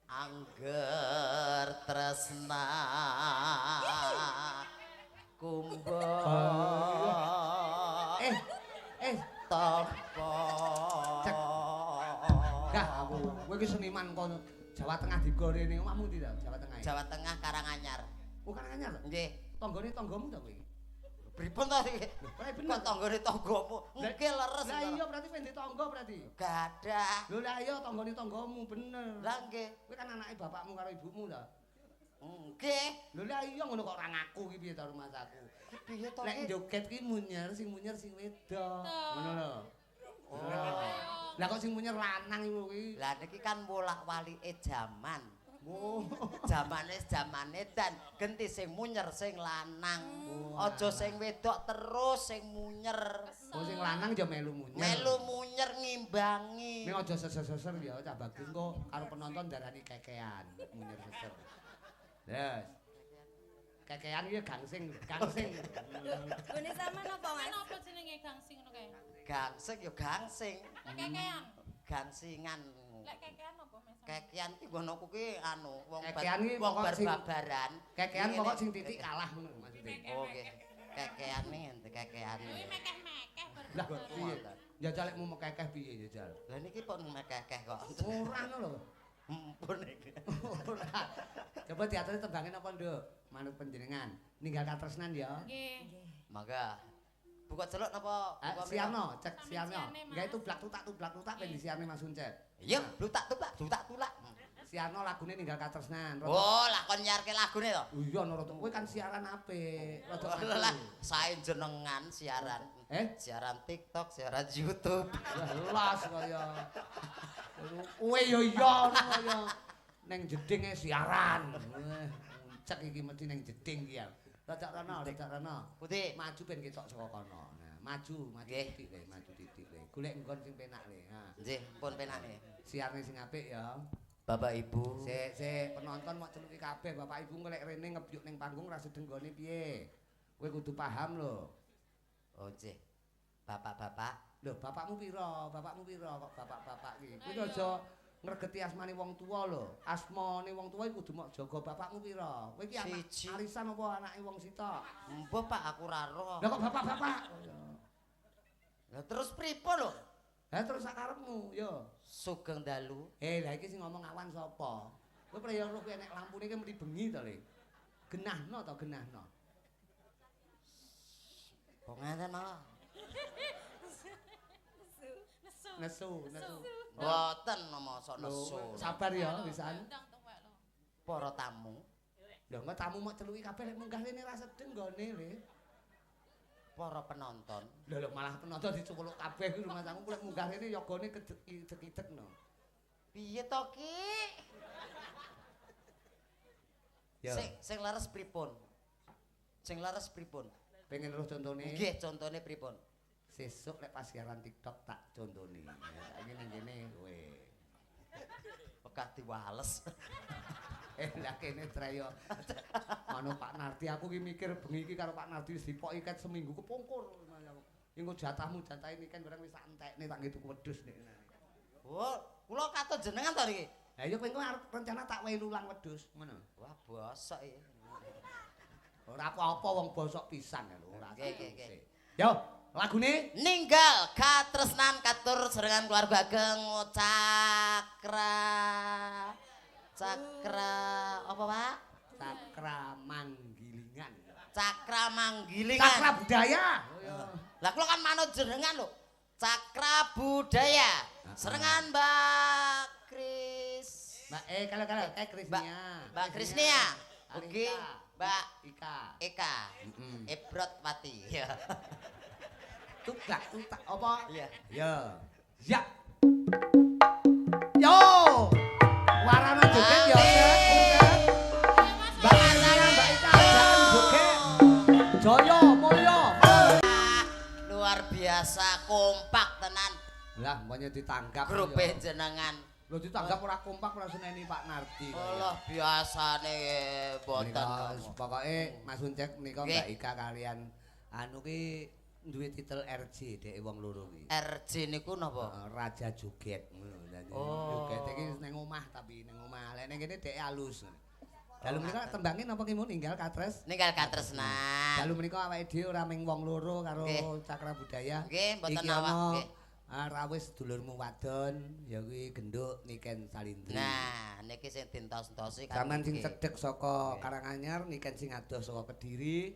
Speaker 3: Angger tresna kumbo
Speaker 1: Eh,
Speaker 3: topo.
Speaker 1: Cek. Gah aku. Kowe iki seniman kono Jawa Tengah digorene omahmu ndi ta Jawa Tengah?
Speaker 3: Jawa Tengah Karanganyar.
Speaker 1: Oh, Karanganyar to?
Speaker 3: Nggih.
Speaker 1: Tanggane tanggamu ta kowe iki?
Speaker 3: Pripun to iki?
Speaker 1: Ora bener.
Speaker 3: Kok tanggane tanggamu? Nggih leres.
Speaker 1: Lah iya berarti pendhe tangga berarti.
Speaker 3: Gadah.
Speaker 1: Lho lah iya tanggane tanggamu bener.
Speaker 3: Lah nggih.
Speaker 1: Kowe kan anake bapakmu karo ibumu ta?
Speaker 3: Nggih.
Speaker 1: Lho lah iya ngono kok ora ngaku ki piye ta rumahku.
Speaker 3: Piye to
Speaker 1: Lek
Speaker 3: ki?
Speaker 1: joget ki munyer sing wedok. Ngono lho.
Speaker 3: Oh.
Speaker 1: Lah kok sing munyer lanang iku kuwi.
Speaker 3: Lah niki kan wolak-walike jaman.
Speaker 1: Oh.
Speaker 3: Jamane jamane dan genti sing munyer sing lanang. Aja sing wedok terus sing munyer.
Speaker 1: Oh sing lanang ya melu munyer.
Speaker 3: Melu munyer ngimbangi.
Speaker 1: Ning aja seser-seser ya cah bagus engko karo penonton darani kekean munyer seser. Terus. Kekean iki gangsing, gangsing.
Speaker 2: Gone sampean apa Mas?
Speaker 4: Napa jenenge gangsing ngono kae?
Speaker 3: Gangsing ya gangsing.
Speaker 4: Lek kekean.
Speaker 3: Gangsingan.
Speaker 4: Lek kekean apa Mas?
Speaker 3: Kekean ki nggonoku ki anu wong
Speaker 1: Kekean ki
Speaker 3: wong
Speaker 1: pokok sing-
Speaker 3: barbaran.
Speaker 1: Kekean
Speaker 3: Ngene.
Speaker 1: pokok sing titik kalah ngono maksudnya.
Speaker 3: Oh nggih. Kekean nih, kekean.
Speaker 4: Kuwi mekeh-mekeh
Speaker 1: Lah
Speaker 4: barbar.
Speaker 1: piye? Jajal lek mau kekeh piye jajal?
Speaker 3: Lah niki pun mekekeh kok.
Speaker 1: Ora ngono lho.
Speaker 3: Mpun iki.
Speaker 1: Ora. Coba diaturi tembangin apa, Nduk? Manut panjenengan. Ninggal katresnan ya.
Speaker 4: Nggih.
Speaker 3: Mangga. Buka celuk napa? Buka
Speaker 1: Siarno, cek
Speaker 4: Sampe
Speaker 1: siarno.
Speaker 4: siarne, Mas.
Speaker 1: Gawe tublak tutak ben disiarne Mas Uncet.
Speaker 3: Iya, blutak tublak, blutak tulak.
Speaker 1: Siarno lagune ninggal katresnan.
Speaker 3: Oh, lah kon nyiarke lagune to.
Speaker 1: Oh iya no rada kowe kan siaran apik. Rada
Speaker 3: Lah, sae jenengan siaran.
Speaker 1: Eh?
Speaker 3: Siaran TikTok, siaran YouTube.
Speaker 1: Jelas kaya. Kowe yo iya ngono kaya ning jedinge siaran. Uncek iki mesti ning jeding iki ya. Rada rono, rada rono.
Speaker 3: Putih.
Speaker 1: Maju ben ketok saka kono. Nah, maju, maju
Speaker 3: Nggih.
Speaker 1: titik le, maju titik le. Golek nggon sing penak le. Ha.
Speaker 3: Nggih, pun penake.
Speaker 1: Siarne sing apik ya.
Speaker 3: Bapak Ibu.
Speaker 1: Sik, sik, penonton mok celuki kabeh, Bapak Ibu ngelek rene ngebyuk ning panggung ra sedeng nggone piye. Kowe kudu paham lho.
Speaker 3: Oh, nggih. Bapak-bapak,
Speaker 1: Lho, bapakmu pira? Bapakmu pira kok bapak-bapak iki? Kowe
Speaker 4: Lah iya.
Speaker 1: aja ngregeti asmane wong tuwa lho. Asmane wong tuwa iku kudu mok jaga bapakmu pira. Kowe iki anak
Speaker 3: Siji.
Speaker 1: arisan apa anake wong sitok?
Speaker 3: Mbah Pak aku ora roh.
Speaker 1: Lah kok bapak-bapak?
Speaker 3: Lah terus pripun lho?
Speaker 1: Lah terus sak karepmu, yo.
Speaker 3: Sugeng dalu.
Speaker 1: Eh, lah iki sing ngomong awan sapa? Kowe praya roh kowe nek lampune iki mesti bengi to, Le. Genahno to, genahno.
Speaker 3: Kok ngenten malah.
Speaker 4: Nesu.
Speaker 1: Nesu, nesu.
Speaker 3: Mboten mosok
Speaker 1: Lho,
Speaker 3: nesu.
Speaker 1: sabar ya wisan.
Speaker 4: Ndang tuwek lho.
Speaker 3: Para tamu,
Speaker 1: Lho, engko tamu mok celuki kabeh lek munggah rene ra sedeng nggone, Le.
Speaker 3: para penonton.
Speaker 1: Lho lho malah penonton dicuweluk kabeh iki rumah saku lek munggah rene yogane kedek-idek no.
Speaker 3: Piye to ki?
Speaker 1: Ya.
Speaker 3: Sing sing leres pripun? Sing leres pripun?
Speaker 1: Pengen roh contone.
Speaker 3: Nggih, contone pripun?
Speaker 1: Sesuk lek pas siaran TikTok tak contone. Ya, saiki ning kene kowe.
Speaker 3: Wegah diwales.
Speaker 1: Lah kene treyo. Mano Pak Nardi aku ki mikir bengi iki karo Pak Nardi wis dipoki ket seminggu kepungkur. Engko jatahmu jatahe niken barang wis tak entekne tak nggih tuku wedhus nek.
Speaker 3: Oh, kula katut jenengan to niki.
Speaker 1: Lah iya kowe engko arep rencana tak wehi lulang wedhus ngono.
Speaker 3: Wah, bosok iki.
Speaker 1: Ora apa-apa wong bosok pisan lho ora.
Speaker 3: Nggih, nggih, nggih.
Speaker 1: Yo, Lagune
Speaker 3: Ninggal Katresnan katur serengan keluarga ageng Cakra. Cakra apa, Pak?
Speaker 1: Cakra Manggilingan.
Speaker 3: Cakra Manggilingan.
Speaker 1: Cakra budaya.
Speaker 3: Lah kula kan manut jenengan lho. Cakra budaya. Serengan Mbak Kris.
Speaker 1: Mbak kalau kayak Krisnia.
Speaker 3: Mbak Krisnia. Oke, Mbak
Speaker 1: Ika.
Speaker 3: Eka. Ebrot Pati. Ya.
Speaker 1: Tutak tutak apa?
Speaker 3: Iya.
Speaker 1: Ya. Ya. Yo. Warana joget ya. Mbak Krisnia, Mbak Ika jangan joget. Jaya mulya.
Speaker 3: Luar biasa kompak tenan.
Speaker 1: Lah, mboknya ditanggap.
Speaker 3: Grupe jenengan.
Speaker 1: Lho ditanggap ora kompak ora seneni Pak Nardi.
Speaker 3: Allah biasane mboten.
Speaker 1: Pokoke Mas Uncek menika Mbak Ika kalian anu ki duwe titel RJ dhek wong loro ki.
Speaker 3: RJ niku napa?
Speaker 1: Raja Joget ngono. Joget iki ning omah tapi ning omah. Lek ning kene dhek alus. Dalu menika tembange napa ki mun ninggal Katres?
Speaker 3: Ninggal Katresnan.
Speaker 1: Dalu menika awake dhewe ora ming wong loro karo Cakra Budaya.
Speaker 3: Nggih, mboten awak nggih.
Speaker 1: Rawis dulurmu wadon ya kuwi genduk Niken Salindri.
Speaker 3: Nah, niki sing dientos-entosi kan.
Speaker 1: Sampeyan sing cedhek saka Karanganyar, Niken sing adoh saka Kediri.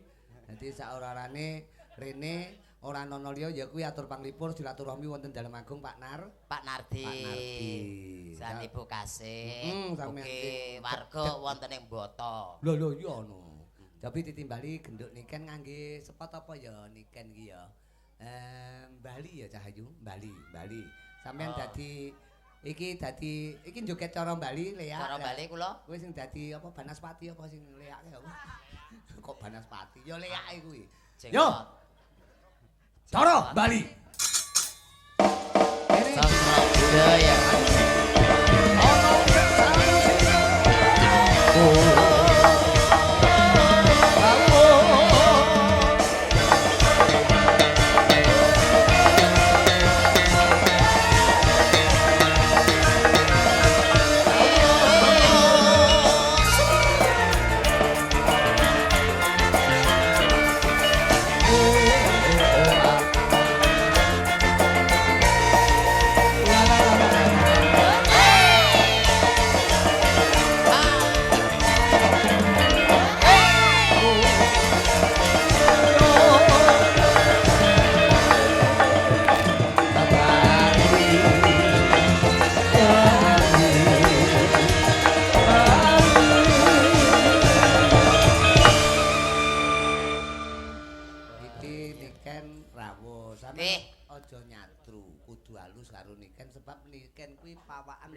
Speaker 1: Dadi sak ora-orane rene ora ana liya ya kuwi atur panglipur silaturahmi wonten Dalem Agung Pak Nar.
Speaker 3: Pak Nardi.
Speaker 1: Pak Nardi.
Speaker 3: San Ibu Kasih.
Speaker 1: Ugi
Speaker 3: warga wonten ing Boto.
Speaker 1: Lho lho iya ono. Tapi ditimbali genduk Niken ngangge sepot apa ya Niken ki ya. Bali ya Cahayu, Bali, Bali. Sampeyan dadi iki dadi iki joget cara Bali leak.
Speaker 3: Cara Bali kula.
Speaker 1: Kuwi sing dadi apa Banaspati apa sing leake apa? Kok Banaspati? Ya leake kuwi. Yo. Cara Bali.
Speaker 3: Cakra budaya.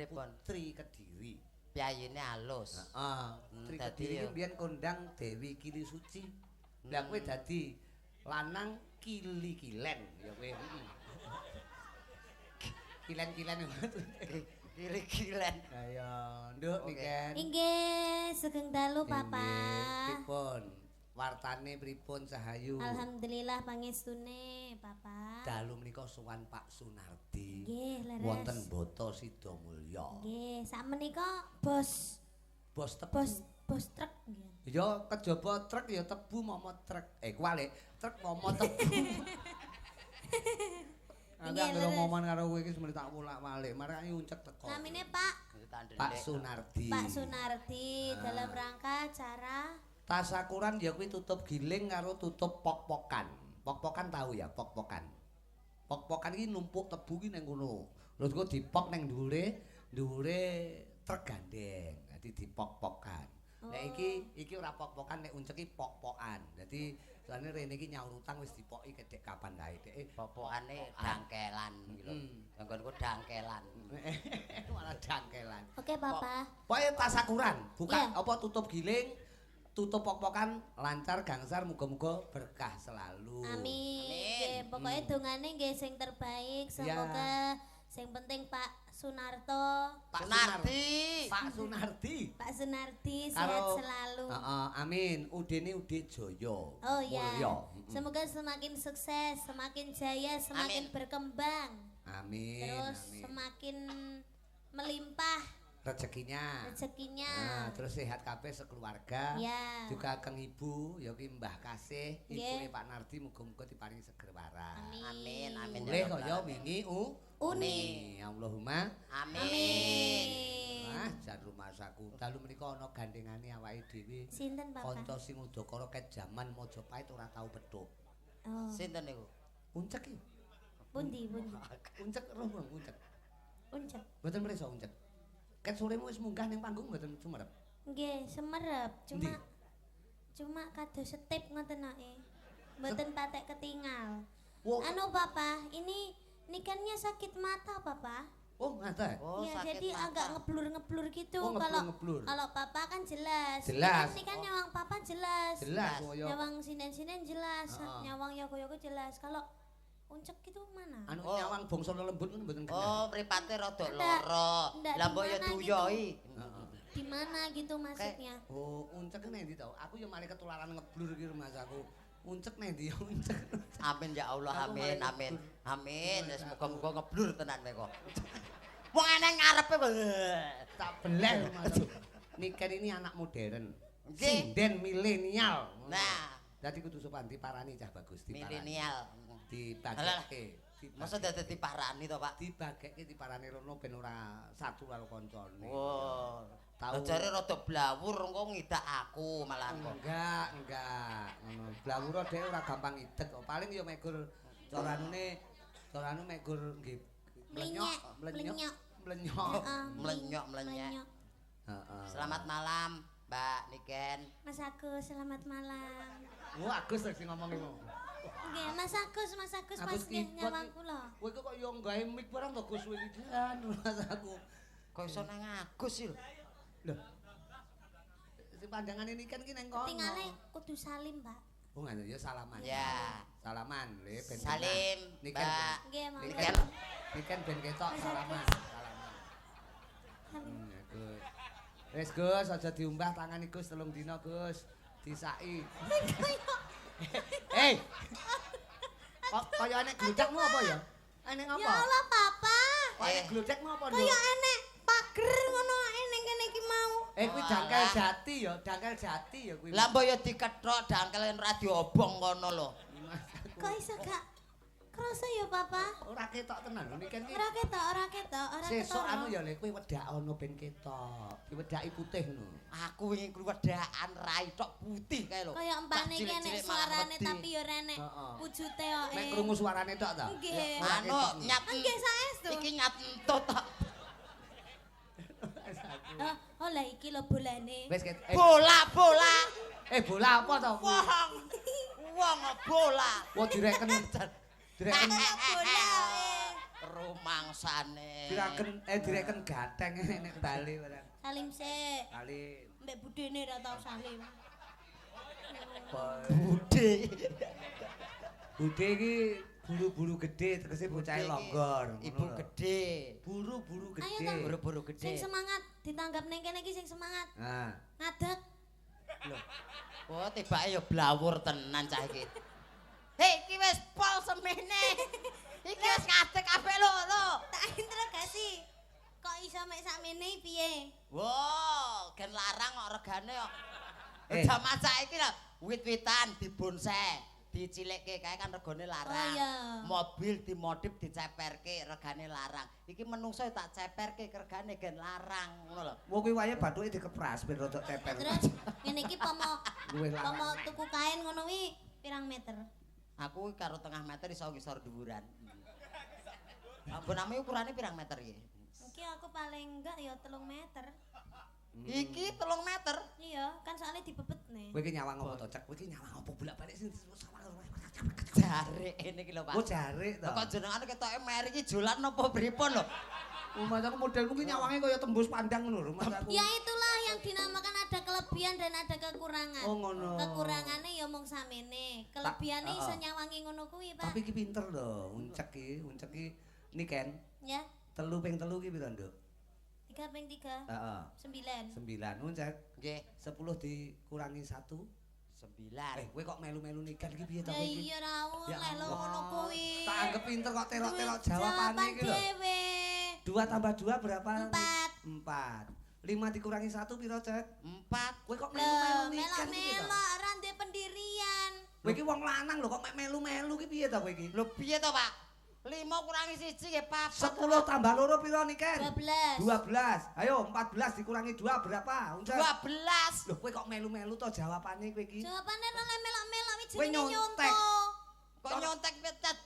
Speaker 1: Putri Kediri.
Speaker 3: Piyayine alus.
Speaker 1: Heeh. Putri Kediri iki mbiyen kondang Dewi Kili Suci. Lah kowe dadi lanang kili-kilen ya kowe. Kilen-kilen.
Speaker 3: Kili-kilen.
Speaker 1: Ayo, nduk Niken.
Speaker 2: Inggih, sugeng dalu Papa.
Speaker 1: Pripun? Wartane pripun Cahayu?
Speaker 2: Alhamdulillah pangestune Papa.
Speaker 1: Dalu menika sowan Pak Sunardi.
Speaker 2: Nggih, leres.
Speaker 1: Wonten Boto Sidomulyo.
Speaker 2: Nggih, sakmenika bos
Speaker 1: bos tebu.
Speaker 2: Bos truk nggih.
Speaker 1: Ya kejaba truk ya tebu momo truk. Kuwalik, truk momo tebu. Aku anggere omongan karo kowe iki semene tak wolak-walik, marake uncek teko.
Speaker 2: Namine Pak
Speaker 1: Pak Sunardi.
Speaker 2: Pak Sunardi dalam rangka acara
Speaker 1: tasakuran ya kuwi tutup giling karo tutup pok-pokan. Pok-pokan tahu ya, pok-pokan. Pok-pokan iki numpuk tebu ki ning kono. Terus engko dipok ning dhuwure truk gandeng. Dadi dipok-pokan. Nek iki ora pok-pokan, nek uncek iki pok-pokan. Dadi soalnya rene iki nyaur utang wis dipoki kedek kapan kae dhek.
Speaker 3: Pok-pokane dangkelan iki lho. Nggonku dangkelan.
Speaker 1: Malah dangkelan.
Speaker 2: Oke, Papa.
Speaker 1: Pokoke tasakuran, buka apa tutup giling, tutup pok-pokan lancar gangsar muga-muga berkah selalu.
Speaker 2: Amin. Pokoknya dongane nggih sing terbaik, semoga sing penting Pak Sunarto,
Speaker 1: Pak Sunardi, Pak Sunardi,
Speaker 2: Pak Sunardi sehat selalu.
Speaker 1: Amin. Udene Ude Jaya.
Speaker 2: Oh iya. Semoga semakin sukses, semakin jaya, semakin berkembang.
Speaker 1: Amin.
Speaker 2: Terus semakin melimpah.
Speaker 1: Rezekinya.
Speaker 2: Rezekinya.
Speaker 1: Nah, terus sehat kabeh sekeluarga.
Speaker 2: Ya.
Speaker 1: Juga keng ibu, ya ki Mbah Kasih, ibune Pak Nardi muga-muga diparingi seger waras.
Speaker 3: Amin, amin.
Speaker 1: Mulih kaya wingi uni. Allahumma
Speaker 3: amin.
Speaker 1: Ah, jan rumasaku. Dalu menika ana gandengane awake dhewe.
Speaker 2: Sinten, Bapak?
Speaker 1: Kanca sing udakara ket jaman Majapahit ora tau petuk.
Speaker 2: Oh.
Speaker 3: Sinten niku?
Speaker 1: Uncek iki.
Speaker 2: Pundi, pundi?
Speaker 1: Uncek roh uncek.
Speaker 2: Uncek.
Speaker 1: Mboten mresa uncek. Ket soremu wis munggah ning panggung mboten sumerep.
Speaker 2: Nggih, semerep. Cuma kados setip ngoten ae. Mboten patek ketingal.
Speaker 1: Wow.
Speaker 2: Anu Papa, ini nikennya sakit mata, Papa.
Speaker 1: Oh, ngaten.
Speaker 3: Oh,
Speaker 2: ya,
Speaker 3: sakit
Speaker 2: jadi
Speaker 3: mata.
Speaker 2: Agak ngeblur-ngeblur gitu.
Speaker 1: Oh,
Speaker 2: kalau kalau Papa kan jelas.
Speaker 1: Jelas.
Speaker 2: Ini kan nyawang Papa jelas.
Speaker 1: Jelas. Oh,
Speaker 2: nyawang sinden-sinden jelas, nyawang yogo-yogo jelas. Kalau uncek itu mana?
Speaker 1: Anu nyawang bangsa lelembut ngono mboten kenal.
Speaker 3: Oh, mripate rada lara. Lah mbok ya duyoi.
Speaker 2: Di mana gitu maksudnya?
Speaker 1: Oh, uncek nek ndi to? Aku ya mari ketularan ngeblur iki rumasaku. Uncek nek ndi uncek.
Speaker 3: Amin ya Allah, amin, amin. Amin. Wis muga-muga ngeblur tenan kowe kok. Wong eneng ngarepe kok.
Speaker 1: Tak beleh rumasaku. Niken ini anak modern. Sinden milenial.
Speaker 3: Nah,
Speaker 1: dadi kudu sopan diparani cah bagus diparani.
Speaker 3: Milenial.
Speaker 1: Dibageke.
Speaker 3: Masa dadi diparani to, Pak?
Speaker 1: Dibageke diparani rono ben ora satu karo kancane.
Speaker 3: Oh.
Speaker 1: Tau
Speaker 3: jare rada blawur engko ngidak aku malah kok.
Speaker 1: Enggak. Ngono. Blawur dhek ora gampang idek kok. Paling ya mek gur caranune mek gur nggih mlenyok, mlenyok.
Speaker 3: Mlenyok. Heeh. Selamat malam, Mbak Niken.
Speaker 2: Mas Agus, selamat malam.
Speaker 1: Oh, Agus sing ngomong iku.
Speaker 2: Nggih, Mas Agus pas nggih nyawang kula.
Speaker 1: Kowe kok yo gawe mic barang to Gus kowe iki. Mas aku.
Speaker 3: Kok iso nang Agus sih lho.
Speaker 1: Lho. Sing pandangane Niken ki nang kono.
Speaker 2: Tingale kudu salim, Pak.
Speaker 1: Oh, ngono ya salaman.
Speaker 3: Ya.
Speaker 1: Salaman le ben.
Speaker 3: Salim,
Speaker 1: Niken.
Speaker 2: Nggih,
Speaker 1: Niken. Niken ben ketok salaman. Salaman. Gus. Wis Gus, aja diumbah tangane Gus 3 dina Gus. Disaki. Hei. Kok kaya enek glodekmu apa ya? Enek apa?
Speaker 2: Ya Allah, Papa.
Speaker 1: Kok enek glodekmu apa, Nduk?
Speaker 2: Kaya enek pager ngono ae ning kene iki mau.
Speaker 1: Eh kuwi dangkel jati ya, dangkel jati ya kuwi.
Speaker 3: Lah mbok ya dikethok dangkel ora diobong kono lho.
Speaker 2: Kok iso gak krasa ya, Papa?
Speaker 1: Ora ketok tenan lho Niken iki.
Speaker 2: Ora ketok, ora ketok, ora ketok.
Speaker 1: Sesuk anu ya le kuwi wedhak ana ben ketok. Diwedhaki putih ngono.
Speaker 3: Aku wingi kuwi wedhakan rai tok putih kae lho.
Speaker 2: Kaya empane iki enek suarane tapi ya ora enek wujute kok.
Speaker 1: Mek krungu suarane tok ta?
Speaker 2: Nggih.
Speaker 3: Anu nyat.
Speaker 2: Nggih saestu.
Speaker 3: Iki nyat entut tok.
Speaker 2: Oh lah iki lho bolane.
Speaker 1: Wis
Speaker 3: bola-bola.
Speaker 1: Eh bola apa to?
Speaker 3: Wong. Wong bola.
Speaker 1: Wah direken. Direken
Speaker 2: bola.
Speaker 3: Rumangsane.
Speaker 1: Direken gateng nek bali barang.
Speaker 2: Salim sik.
Speaker 1: Salim.
Speaker 2: Mbek budene ora tau salim.
Speaker 3: Bude.
Speaker 1: Bude iki buru-buru gede tegese bocahe longgor.
Speaker 3: Ibu gede.
Speaker 1: Buru-buru gede.
Speaker 3: Buru-buru gede.
Speaker 2: Sing semangat ditanggap ning kene iki sing semangat.
Speaker 1: Nah.
Speaker 2: Ngadeg.
Speaker 3: Lho. Oh, tibake ya blawur tenan cah iki. Hei, iki wis pol semene. Iki wis ngadeg kabeh lho, lho.
Speaker 2: Tak interogasi. Kok iso mek sakmene piye?
Speaker 3: Wo, gen larang kok regane kok. Jaman saiki lho, wit-witan dibonsai. Dicilikke kae kan regane larang.
Speaker 2: Oh, iya.
Speaker 3: Mobil dimodif diceperke regane larang. Iki menungso tak ceperke regane gen larang ngono lho.
Speaker 1: Wong kuwi wae bathuke dikepras ben rada ceper.
Speaker 2: Terus ngene iki pomo tuku kain ngono kuwi pirang meter?
Speaker 3: Aku karo tengah meter iso ngisor dhuwuran. Amboname ukurane pirang meter iki?
Speaker 2: Iki aku paling enggak ya 3 meter.
Speaker 3: Iki 3 meter?
Speaker 2: Iya, kan soalnya dibebet nih.
Speaker 1: Kowe iki nyawang apa to, Cek? Kowe iki nyawang apa bolak-balik sing sawang.
Speaker 3: Jarik ngene iki lho, Pak.
Speaker 1: Oh, jarik to.
Speaker 3: Kok jenengane ketoke meri iki jolan apa pripun lho?
Speaker 1: Mas aku modelmu ki nyawange kaya tembus pandang ngono lho, Mas aku.
Speaker 2: Ya itulah yang dinamakan ada kelebihan dan ada kekurangan.
Speaker 1: Oh ngono.
Speaker 2: Kekurangane ya mung samene, kelebihane iso nyawangi ngono kuwi, Pak.
Speaker 1: Tapi iki pinter lho, uncek iki niken.
Speaker 2: Ya.
Speaker 1: 3 ping 3 ki piro, Nduk?
Speaker 2: 3 ping 3.
Speaker 1: Heeh.
Speaker 2: 9.
Speaker 1: 9 uncek.
Speaker 3: Nggih.
Speaker 1: 10 dikurangi 1
Speaker 3: 9.
Speaker 1: Kowe kok melu-melu niken iki piye to
Speaker 2: kowe iki? Ya iya ra oleh lho ngono kuwi.
Speaker 1: Tak anggap pinter kok terok-terok jawabane iki lho. 2 tambah 2 berapa?
Speaker 2: 4.
Speaker 1: 4. 5 dikurangi 1 piro, Cek?
Speaker 3: 4.
Speaker 1: Kowe kok melu-melu niken iki to?
Speaker 2: Melok-melok ora ndek pendirian.
Speaker 1: Kowe iki wong lanang lho kok mek melu-melu ki piye to kowe iki?
Speaker 3: Lho piye to, Pak? 5 kurangi 1 nggih 4.
Speaker 1: 10 tambah 2 piro niken?
Speaker 2: 12.
Speaker 1: 12. Ayo 14 dikurangi 2 berapa? Uncek.
Speaker 3: 12.
Speaker 1: Lho kowe kok melu-melu to jawabane kowe iki?
Speaker 2: Jawabane ora melok-melok iki
Speaker 1: Kowe
Speaker 2: jenenge
Speaker 1: nyontek.
Speaker 2: nyontoh.
Speaker 3: Kok nyontek petet?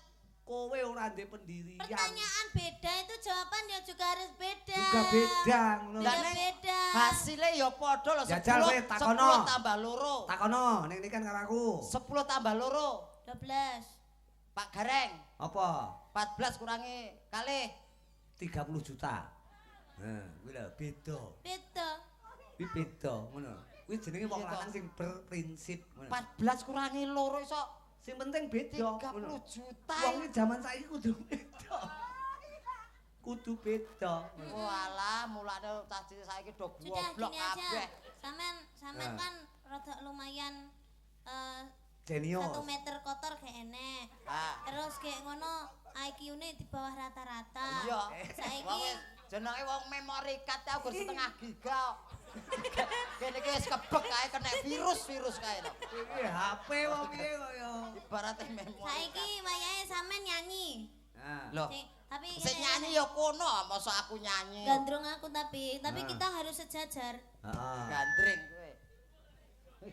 Speaker 1: Kowe ora ndek pendirian.
Speaker 2: Pertanyaan beda itu jawaban ya juga harus beda.
Speaker 1: Juga beda ngono.
Speaker 3: Lah, ning
Speaker 2: Beda.
Speaker 3: Hasilnya ya padha lho
Speaker 1: Jajal kowe takono.
Speaker 3: 10 tambah 2.
Speaker 1: Takono ning niken karo aku.
Speaker 3: 10 tambah 2.
Speaker 2: 12.
Speaker 3: Pak Gareng,
Speaker 1: Apa?
Speaker 3: 14 kurangi kalih
Speaker 1: 30 juta. Nah, kuwi lho beda.
Speaker 2: Beda.
Speaker 1: Kuwi beda ngono. Kuwi jenenge wong
Speaker 3: Iya toh.
Speaker 1: lanang sing berprinsip ngono.
Speaker 3: 14 kurangi 2 iso
Speaker 1: Sing penting beda
Speaker 3: 30
Speaker 1: ngono.
Speaker 3: juta.
Speaker 1: Wong iki jaman saiki kudu beda. Kudu beda.
Speaker 3: Walah, mulane cah cilik saiki do
Speaker 2: Sudah
Speaker 3: goblok
Speaker 2: gini aja.
Speaker 3: kabeh.
Speaker 2: Sampean sampean
Speaker 1: Nah.
Speaker 2: kan rada lumayan
Speaker 1: Jenius.
Speaker 2: 1 meter kotor gak enek.
Speaker 3: Ah.
Speaker 2: Terus kayak ngono IQ-ne di bawah rata-rata.
Speaker 3: Iya.
Speaker 2: Saiki
Speaker 3: Wong wis jenenge wong memori card aku setengah giga. Kene iki wis kebek kae kena virus-virus kae lho.
Speaker 1: Iki HP wae piye kok ya.
Speaker 3: Ibarate memori.
Speaker 2: saiki wayahe sampean nyanyi.
Speaker 1: Nah.
Speaker 3: Lho,
Speaker 2: Sing- tapi
Speaker 3: sing nyanyi ya kono, mosok aku nyanyi.
Speaker 2: Gandrung aku tapi
Speaker 1: Nah.
Speaker 2: kita harus sejajar.
Speaker 1: Heeh.
Speaker 3: Gandring kowe.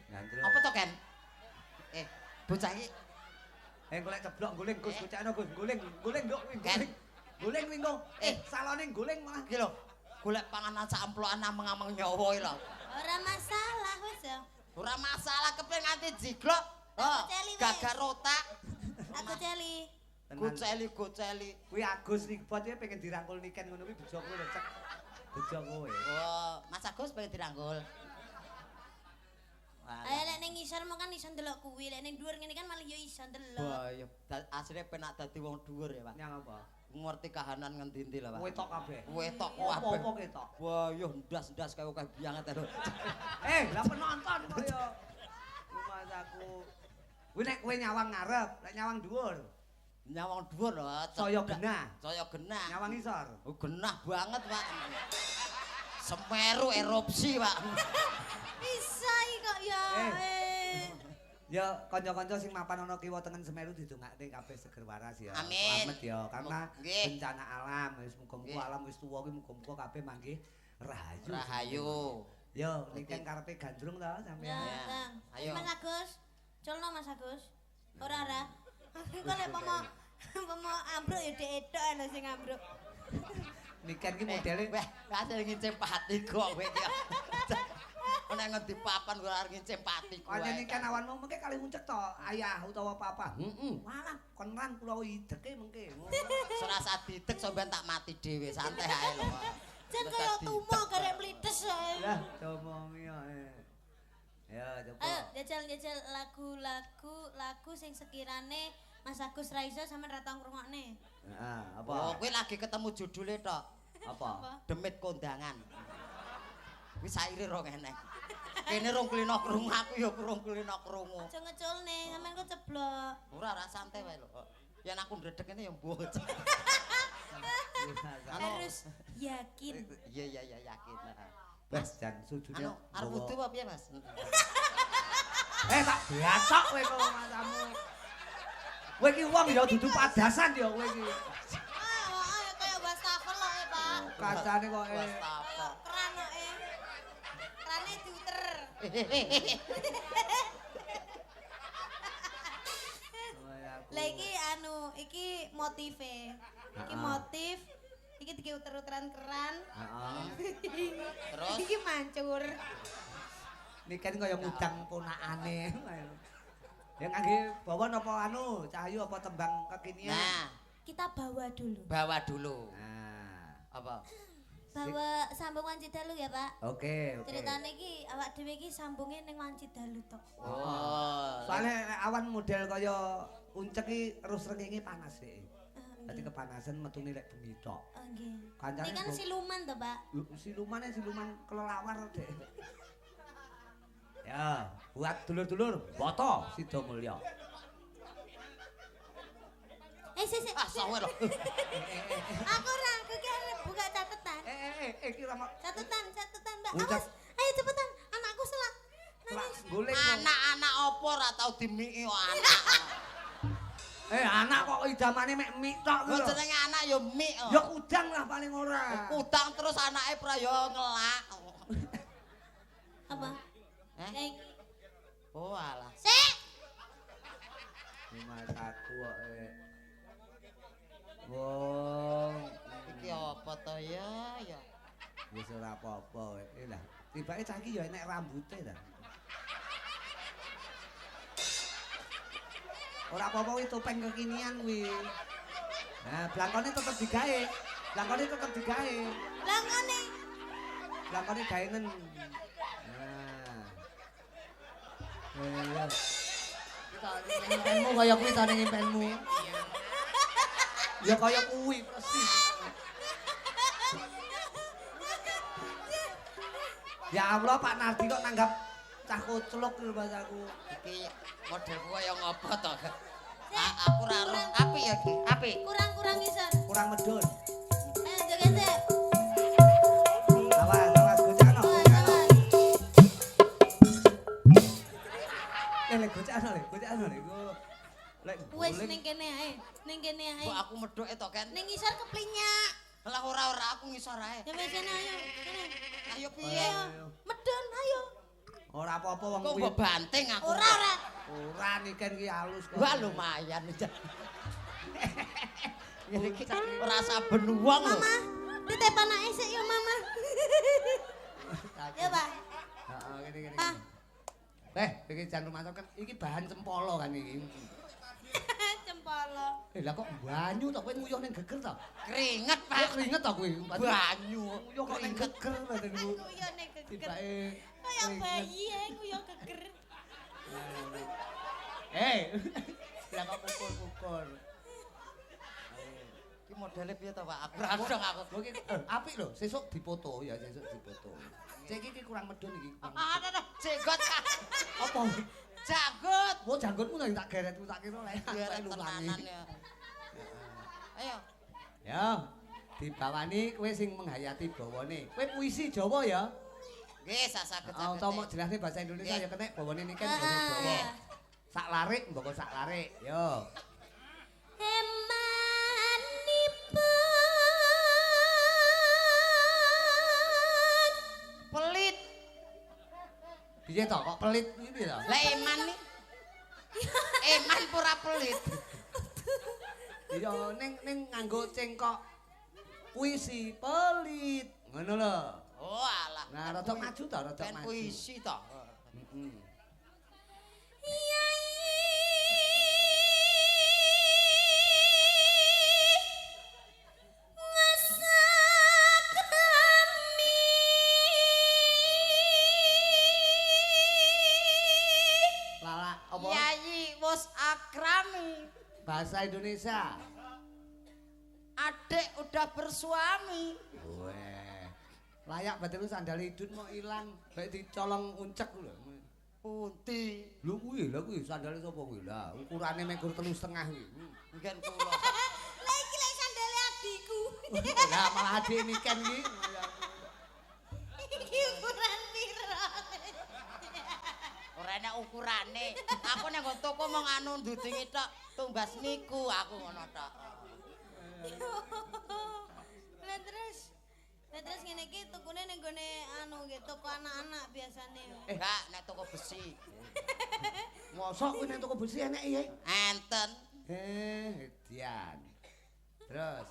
Speaker 1: Gandrung.
Speaker 3: Apa to, Ken? Bocah iki
Speaker 1: Golek ceblok guling Gus, gocekno Gus, guling, guling nduk kuwi
Speaker 3: Ken.
Speaker 1: guling. Guling kuwi engko. Salone guling malah.
Speaker 3: iki lho, golek panganan sak amplokan ameng-ameng nyawa iki lho.
Speaker 2: Ora masalah wis ya.
Speaker 3: Ora masalah kepen nganti jiglok.
Speaker 2: Aku celi wis.
Speaker 3: Gagar otak.
Speaker 2: Aku celi.
Speaker 1: Tenan.
Speaker 3: Goceli goceli.
Speaker 1: Kuwi Agus Nikbot iki pengen dirangkul niken ngono kuwi bejo kowe lho, Cek. Bejo kowe.
Speaker 3: Oh, Mas Agus pengen dirangkul.
Speaker 2: Ayo lek ning ngisor mau kan iso ndelok kuwi, lek ning dhuwur ngene kan malah yo iso ndelok.
Speaker 3: Wah, ya asline penak dadi wong dhuwur ya, Pak.
Speaker 1: Nyang apa?
Speaker 3: Ngerti kahanan ngendi-endi lho, Pak.
Speaker 1: Wetok kabeh.
Speaker 3: Wetok kabeh.
Speaker 1: Apa-apa ketok.
Speaker 3: Wah, yo ndas-ndas kaya akeh banget lho.
Speaker 1: Lah penonton kok ya. Mas aku. Kuwi nek kowe nyawang ngarep, nek nyawang dhuwur,
Speaker 3: Nyawang dhuwur lho.
Speaker 1: saya genah.
Speaker 3: Saya genah.
Speaker 1: Nyawang isor.
Speaker 3: Oh, genah banget, Pak. Semeru erupsi, Pak.
Speaker 2: Bisa iki kok ya.
Speaker 1: Ya kanca-kanca sing mapan ana kiwa tengen Semeru didongakne kabeh seger waras ya.
Speaker 3: Amin.
Speaker 1: Slamet ya karena
Speaker 3: Nggih.
Speaker 1: bencana alam wis muga-muga
Speaker 3: Nggih.
Speaker 1: alam wis tuwa kuwi muga-muga kabeh manggih rahayu.
Speaker 3: Rahayu.
Speaker 1: Yo niki karepe gandrung to sampean.
Speaker 2: Ya,
Speaker 3: Ya.
Speaker 2: Kang.
Speaker 3: Ayo.
Speaker 2: Mas Agus, culno Mas Agus. Ora ora. Engko lek pomo ambruk ya dhek ethok lho sing ambruk.
Speaker 1: Niken ki modele
Speaker 3: Wah, hasil ngincim pati kok kowe iki. Nek ngendi papan kok arep ngincim pati kowe.
Speaker 1: Pancen niken awanmu mengke kali uncek to ayah utawa papa. Heeh. Walah kon ran kula ideke mengke.
Speaker 3: Serasa didek sampean tak mati dhewe, santai ae lho.
Speaker 2: Jan kaya tumo garek mlites ae.
Speaker 1: Lah domongi ae. Ya coba.
Speaker 2: Ayo jajal-jajal lagu-lagu lagu sing sekirane Mas Agus ra iso sampean ra tau ngrungokne.
Speaker 1: Heeh, apa?
Speaker 3: Oh, kowe lagi ketemu judule tok.
Speaker 1: Apa?
Speaker 3: Demit kondangan. Kuwi saire rong enek. Kene rong kulino krungu, aku ya rong kulino krungu.
Speaker 2: Aja ngeculne, sampean kok ceblok.
Speaker 3: Ora ora santai wae lho. Yen aku ndredeg ngene ya mbuh.
Speaker 2: Harus yakin.
Speaker 3: Iya iya iya yakin.
Speaker 1: Wes jan sujune.
Speaker 3: Anu arep wudu apa piye, Mas?
Speaker 1: Tak bacok kowe kok masamu. Kowe iki wong ya dudu padasan ya kowe iki.
Speaker 2: Ah, kaya wastafel kok, Pak.
Speaker 1: Kacane kok
Speaker 3: Wastafel.
Speaker 2: Keran kok. Kerane diuter. Lah iki anu, iki motive. Iki motif, iki diuter-uteran keran.
Speaker 1: Heeh.
Speaker 3: Terus
Speaker 2: Iki mancur.
Speaker 1: Niken kaya ngudang ponakane. Ya ngangge bawa napa anu, Cahyu apa tembang kekinian?
Speaker 3: Nah,
Speaker 2: Kita bawa dulu.
Speaker 3: bawa dulu.
Speaker 1: Nah.
Speaker 3: Apa?
Speaker 2: Bawa sambung wanci dalu ya, Pak.
Speaker 1: Oke, oke.
Speaker 2: Ceritane iki awak dhewe iki sambunge ning wanci dalu tok.
Speaker 3: Oh.
Speaker 1: Soale nek awan model kaya uncek iki terus srengenge panas sih. Dadi kepanasan metune lek bengi tok.
Speaker 2: Oh nggih.
Speaker 1: Kancane
Speaker 2: Ini kan siluman to, Pak.
Speaker 1: Silumane siluman kelelawar dek. Ya, buat dulur-dulur Boto Sidomulyo.
Speaker 2: Eh, sik sik.
Speaker 3: Ah, sawe lho.
Speaker 2: Aku ora, aku ki arep bukan Buka catatan.
Speaker 1: Iki ora
Speaker 2: catatan, catatan, Mbak. Awas. Ayo cepetan, anakku selak. Nangis.
Speaker 3: Anak-anak apa ora tau dimiki kok anak.
Speaker 1: Anak kok idamane mek mik tok kuwi.
Speaker 3: Jenenge anak ya mik.
Speaker 1: Ya kudang lah paling ora.
Speaker 3: Kudang terus anake pra ya ngelak.
Speaker 2: Apa?
Speaker 3: Eh? Oh alah.
Speaker 2: Sik.
Speaker 1: Mas aku kok. Wong
Speaker 3: iki apa to ya? Ya.
Speaker 1: Wis ora apa-apa. Lah, tibake cah iki ya enek rambute ta. Ora apa-apa kuwi topeng kekinian kuwi. Nah, blangkone tetep digawe. Blangkone tetep digawe.
Speaker 2: Blangkone.
Speaker 1: Blangkone gaenen. Nah. Iya. Kita ning impenmu kaya kuwi ta ning impenmu. Ya kaya kuwi persis. Ya Allah Pak Nardi kok nanggap cah koclok lho Mas aku.
Speaker 3: Iki modelku kaya ngopo to? Aku ora roh. Apik ya iki? Apik.
Speaker 2: Kurang-kurang isor.
Speaker 1: Kurang medun.
Speaker 2: Ayo joget sik.
Speaker 1: Awas, awas gocakno. Le gocakno le, gocakno le. Lek
Speaker 2: wis ning kene ae, ning kene ae.
Speaker 3: Kok aku medhoke to, Ken?
Speaker 2: Ning isor keplinyak.
Speaker 3: Lah ora aku ngisor ae.
Speaker 2: Ya wis kene ayo, kene.
Speaker 3: Ayo piye?
Speaker 2: Medun ayo.
Speaker 1: Ora apa-apa wong
Speaker 3: kuwi. Kok mbok banting aku.
Speaker 2: Ora ora.
Speaker 1: Ora niken ki halus kok.
Speaker 3: Wah lumayan. Ngene iki ora saben wong lho.
Speaker 2: Mama, titip anake sik ya Mama. Ya, Pak.
Speaker 1: Heeh, ngene ngene. Iki jan rumah kan iki bahan cempolo kan iki.
Speaker 2: Cempolo.
Speaker 1: Lah kok banyu to kowe nguyuh ning geger to?
Speaker 3: Keringet, Pak.
Speaker 1: Keringet to kowe.
Speaker 3: Banyu.
Speaker 1: Nguyuh kok ning geger badanmu.
Speaker 2: Nguyuh ning geger.
Speaker 1: Tibake
Speaker 2: kaya bayi nguyuh geger.
Speaker 1: Lah kok pukul-pukul.
Speaker 3: Iki modele piye to, Pak? Aku ora dong aku.
Speaker 1: Lho iki apik lho, sesuk dipoto ya, sesuk dipoto. Cek iki kurang medun iki.
Speaker 3: Aduh, jenggot.
Speaker 1: Apa?
Speaker 3: Janggut.
Speaker 1: Oh, janggutmu lho tak geretmu tak kira lek
Speaker 3: tenanan ya. Ayo.
Speaker 1: Ya, dibawani kowe sing menghayati bawane. Kowe puisi Jawa ya?
Speaker 3: Nggih, saged-saged.
Speaker 1: Utawa mok jelasne bahasa Indonesia ya kenek bawane niki kan basa Jawa. Sak larik mboko sak larik. Yo.
Speaker 2: Emanipun
Speaker 3: pelit.
Speaker 1: Piye to kok pelit kuwi piye to?
Speaker 3: Lah eman iki. Eman pura pelit.
Speaker 1: Iya ning nganggo cengkok puisi pelit. Ngono lho.
Speaker 3: Oh alah.
Speaker 1: Nah rada maju to, rada maju.
Speaker 3: Puisi to.
Speaker 1: Heeh.
Speaker 3: Yayi wis akrami.
Speaker 1: Bahasa Indonesia.
Speaker 3: Adik udah bersuami.
Speaker 1: Weh. Layak batin sandal idun mau ilang, baik dicolong uncek lho.
Speaker 3: Pundi?
Speaker 1: Lho kuwi, lha kuwi sandale sapa kuwi? Lah ukurane mek gur 3,5 kuwi.
Speaker 3: Mungkin kula.
Speaker 2: Lah iki lek sandale adikku.
Speaker 1: Lah malah adik niken iki.
Speaker 2: Iki ukuran piro?
Speaker 3: Ora enak ukurane. Aku nek nggo toko mong anu ndudingi tok, tumbas niku aku ngono tok.
Speaker 2: Lah terus ngene iki tukune ning gone anu nggih toko anak-anak biasane.
Speaker 3: Enggak, nek toko besi.
Speaker 1: Mosok kuwi nek toko besi enek ya?
Speaker 3: Enten.
Speaker 1: Edian. Terus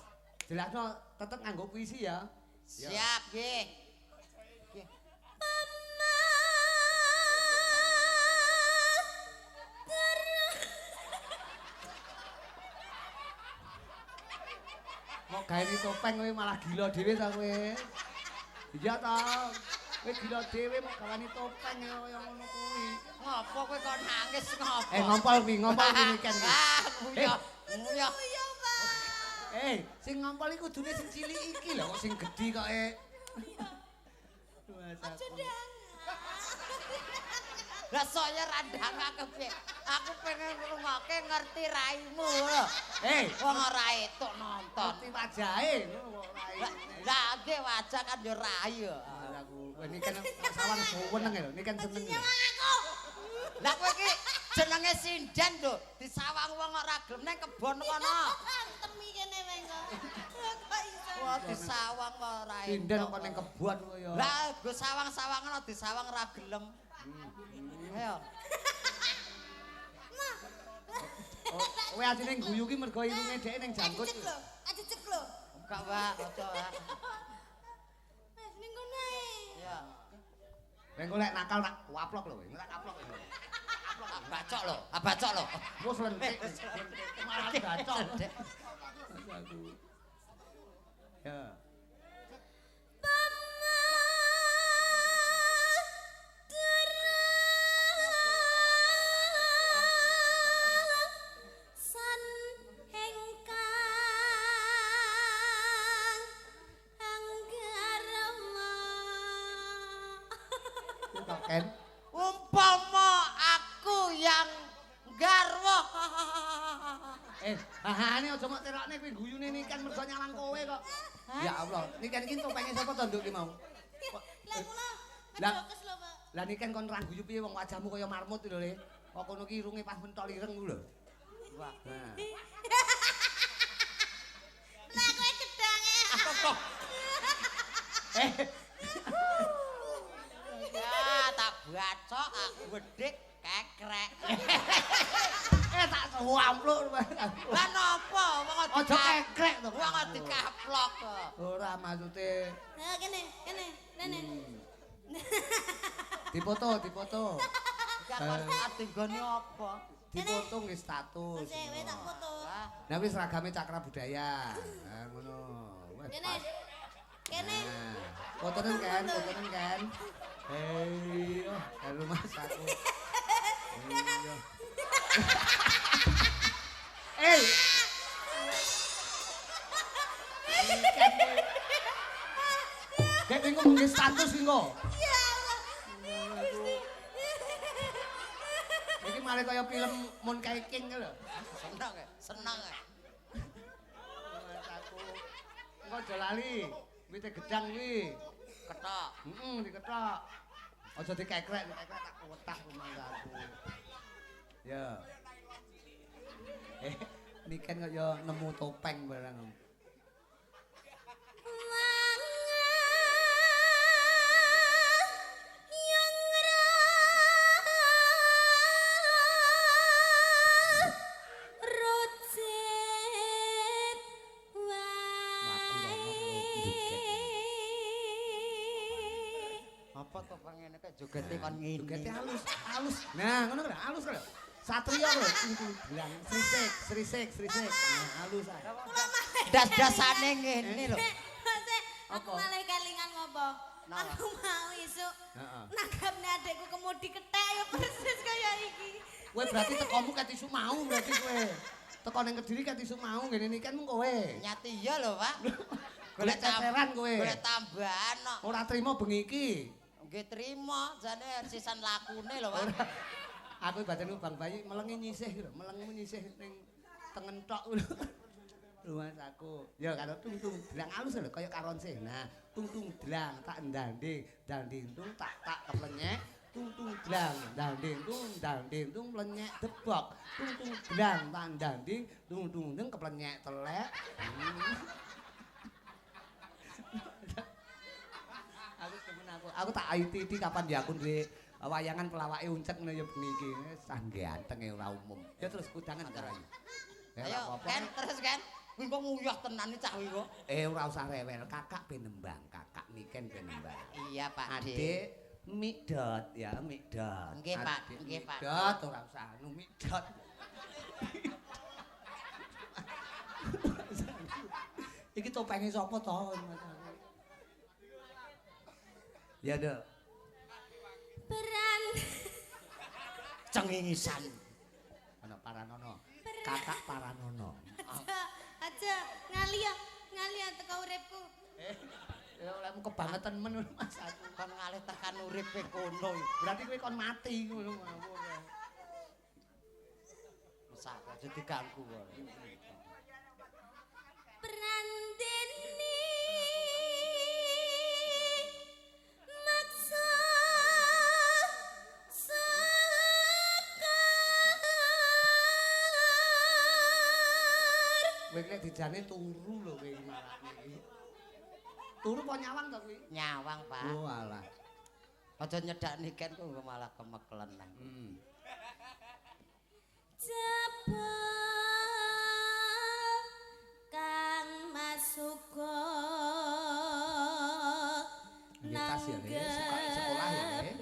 Speaker 1: jelasno tetep nganggo puisi ya.
Speaker 3: Siap nggih.
Speaker 1: Mau gawe topeng kowe malah gila dhewe ta kowe. Iya ta. Kowe gila dhewe mau gawani topeng kaya ngono kuwi.
Speaker 3: Ngopo kowe kok nangis ngopo?
Speaker 1: Ngompol kuwi, ngompol kuwi niken kuwi.
Speaker 3: Ah, nguyah. Nguyah.
Speaker 1: Sing ngompol iki kudune sing cilik iki lho kok sing gedhi kok e.
Speaker 2: Aja dang.
Speaker 3: Lah saya randang aku piye? Aku pengen ngrungokke ngerti raimu lho.
Speaker 1: Eh,
Speaker 3: wong ora etuk nonton.
Speaker 1: Ngerti wajahe ngono kok rai.
Speaker 3: Lah nggih wajah kan yo rai yo.
Speaker 1: Aku ini kan sawang seneng lho, ini kan seneng.
Speaker 2: Nyawang aku.
Speaker 3: Lah kowe iki jenenge sinden lho, disawang wong ora gelem nang kebon kono.
Speaker 2: Temi kene wae kok. Kok iso.
Speaker 3: Wah, disawang ora etuk.
Speaker 1: Sinden kok ning kebon kok ya.
Speaker 3: Lah go sawang-sawangan disawang ora gelem. Ayo.
Speaker 1: Kowe asline guyu ki mergo irunge dhek ning janggut.
Speaker 2: Ajecek lho, ajecek lho.
Speaker 3: Enggak, Pak, aja, Pak.
Speaker 2: Wes ning kono ae.
Speaker 3: Iya.
Speaker 1: Kowe engko lek nakal tak waplok lho, engko tak kaplok kowe.
Speaker 3: Bacok lho, bacok lho.
Speaker 1: Wes lentik. Malah bacok. Aku. Ya. Ken.
Speaker 3: Umpama aku yang garwa.
Speaker 1: Hahane aja mok terokne kuwi guyune Niken mergo nyawang kowe kok. Ya Allah, Niken iki topenge sapa to nduk ki mau?
Speaker 2: Lah kula ngejokes lho, Pak.
Speaker 1: Lah Niken kon ra guyu piye wong wajahmu kaya marmut lho, Le. Kok kono ki irunge pas mentol ireng ku lho.
Speaker 3: Wah.
Speaker 2: Lah kowe gedange.
Speaker 3: Kok. Ya tak bacok aku gedhek kekrek.
Speaker 1: Tak suampluk.
Speaker 3: Lah napa wong
Speaker 1: aja kekrek to.
Speaker 3: Wong dikaplok kok.
Speaker 1: Ora maksude.
Speaker 2: Ha kene, kene, rene.
Speaker 1: Dipoto, dipoto.
Speaker 3: Gak kon nggone apa?
Speaker 1: Dipoto nggih status.
Speaker 2: Sik, wis tak foto.
Speaker 1: Lah wis seragame Cakra Budaya. Ha ngono. Wes.
Speaker 2: Kene. Kene.
Speaker 1: Fotonen kan, fotonen kan. Iya, karo Mas aku. Iya. Eh. Dek engko mung status engko.
Speaker 2: Ya Allah. Gusti.
Speaker 1: Iki malah kaya film Moon King lho.
Speaker 3: Seneng ya, seneng ya.
Speaker 1: Mas aku. Engko aja lali. Wite gedang kuwi.
Speaker 3: Ketok.
Speaker 1: Heeh, diketok. Aja dikekrek, dikekrek tak wetah rumangsaku. Ya. Niken kok ya nemu topeng barang.
Speaker 3: Apa topeng ngene kok jogete kon ngene.
Speaker 1: Jogete halus, halus. Nah, ngono lho, halus lho. Satria lho, bilang srisik, srisik, srisik. Nah, halus ae.
Speaker 3: Das-dasane ngene lho.
Speaker 2: Aku malah kelingan ngopo? Aku mau isuk. Nanggapne adekku kemudi kethek ya persis kaya iki.
Speaker 1: Kowe berarti tekomu ket isuk mau berarti kowe. Teko ning Kediri ket isuk mau ngene iki kan mung kowe.
Speaker 3: Nyati iya lho, Pak.
Speaker 1: Golek ceteran kowe.
Speaker 3: Golek tambahan kok.
Speaker 1: Ora trimo bengi iki.
Speaker 3: Nggih trimo, jane sisan lakune lho, Pak.
Speaker 1: Aku batinku Bang Bayi melengi nyisih lho, melengmu nyisih ning tengen tok lho. Mas aku. Ya karo tung-tung dlang alus lho kaya karonsih. Nah, tung-tung dlang tak ndanding, danding tung tak tak keplenyek, tung-tung dlang danding tung danding tung plenyek debok, tung-tung dlang tak ndanding, tung-tung deng keplenyek telek. Aku demen aku. Aku tak ITD kapan ya aku duwe wayangan pelawake uncek ngono ya bengi iki. Wis ganteng ora umum. Ya terus kudangan karo ayu.
Speaker 3: Ayo, kan terus kan. Kuwi kok nguyah tenan cah kuwi kok.
Speaker 1: Ora usah rewel, kakak ben nembang, kakak Niken ben nembang.
Speaker 3: Iya, Pak.
Speaker 1: Adik mikdot ya, mikdot.
Speaker 3: Nggih, Pak. Nggih, Pak.
Speaker 1: Mikdot ora usah anu mikdot. Iki topenge sapa to? Ya, Dok.
Speaker 2: Peran
Speaker 3: cengingisan.
Speaker 1: Ana Paranono. Kakak Paranono.
Speaker 2: Aja, aja ngali ya, ngali ya teko uripku.
Speaker 1: Ya olehmu kebangetan men Mas aku.
Speaker 3: Kon ngalih tekan uripe kono.
Speaker 1: Berarti kowe kon mati ngono ngawur.
Speaker 3: Mesake aja diganggu kok.
Speaker 2: Prandene maksa sekar.
Speaker 1: Kowe nek dijane turu lho kowe malah iki. Turu apa nyawang to kuwi?
Speaker 3: Nyawang, Pak.
Speaker 1: Oh alah.
Speaker 3: Aja nyedak niken kok malah kemeklen.
Speaker 2: Jebul Kang Masuko
Speaker 1: tas ya, Le. Sekolah ya, Le. Nah,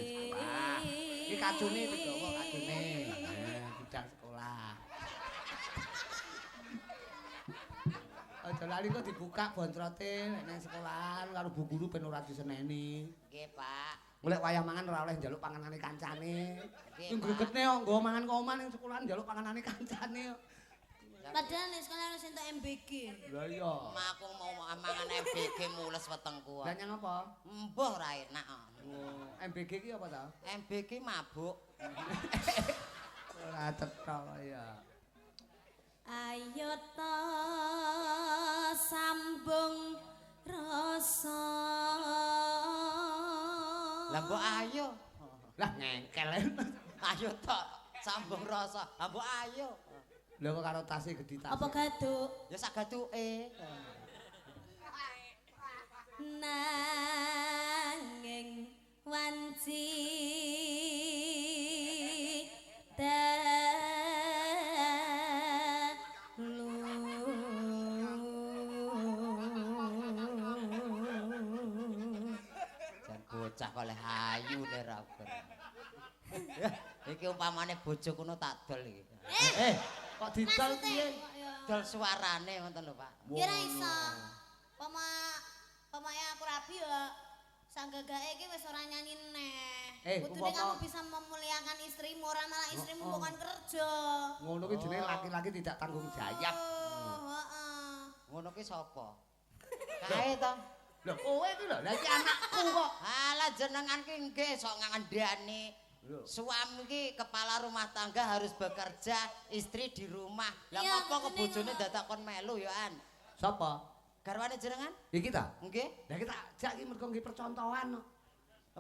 Speaker 1: sekolah. Iki kacune digawa kacune. Nah, budal sekolah. Aja lali kok dibuka bontrote nek nang sekolahan karo bu guru ben ora diseneni.
Speaker 3: Nggih, Pak.
Speaker 1: Golek wayah mangan ora oleh njaluk panganane kancane. Sing gregetne kok nggawa mangan kok omah ning sekolahan njaluk panganane kancane.
Speaker 2: Padahal ning sekolah wis entuk MBG.
Speaker 1: Lah iya.
Speaker 3: Aku mau mangan MBG mules wetengku.
Speaker 1: Lah nyang apa?
Speaker 3: Embuh ora enak.
Speaker 1: Oh, MBG ki apa ta?
Speaker 3: MBG mabuk.
Speaker 1: Ora cetha ya.
Speaker 2: Ayo ta sambung rasa.
Speaker 3: Lah mbok ayo.
Speaker 1: Lah ngengkel.
Speaker 3: Ayo ta sambung rasa. Lah mbok ayo.
Speaker 1: Lha kok karo tase gedhi tase.
Speaker 2: Apa gaduk?
Speaker 3: Ya sak gaduke.
Speaker 2: Nanging wanci dalu.
Speaker 3: Jan bocah kok oleh ayu nek ra ber. Iki umpamane bojo kono tak dol iki.
Speaker 1: Kok didol piye?
Speaker 3: Dol suarane ngoten lho, Pak.
Speaker 2: Ya ora iso. Pamane aku rabi ya sanggagake iki wis ora nyanyi neh. Kudune kamu bisa memuliakan istrimu, ora malah istrimu bukan kerja.
Speaker 1: Ngono kuwi jenenge laki-laki tidak tanggung jawab.
Speaker 2: Heeh.
Speaker 3: Ngono kuwi sapa? Kae to.
Speaker 1: Lho kowe iki lho, lha iki anakku kok.
Speaker 3: Alah jenengan ki nggih sok ngandani. Suami ki kepala rumah tangga harus bekerja, istri di rumah. Lah ngopo kok bojone dadak kon melu ya an?
Speaker 1: Sapa?
Speaker 3: Garwane jenengan?
Speaker 1: Iki ta?
Speaker 3: Nggih.
Speaker 1: Lah iki tak jak iki mergo nggih percontohan kok.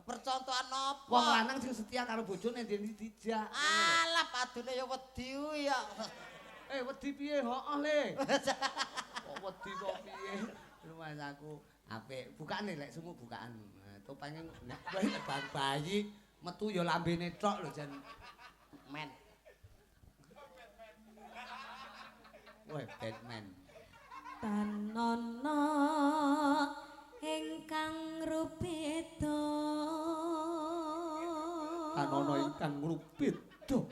Speaker 3: Percontohan apa?
Speaker 1: Wong lanang sing setia karo bojone ndi dijak.
Speaker 3: Alah padune ya wedi ya.
Speaker 1: Wedi piye? Heeh le. Kok wedi kok piye? Rumahku apik. Bukane lek sumu bukaan. Topenge nek bayi metu ya lambene tok lho jan
Speaker 3: men.
Speaker 1: Weh Batman.
Speaker 2: Tanono ingkang rupeda.
Speaker 1: Tanono ingkang rupeda.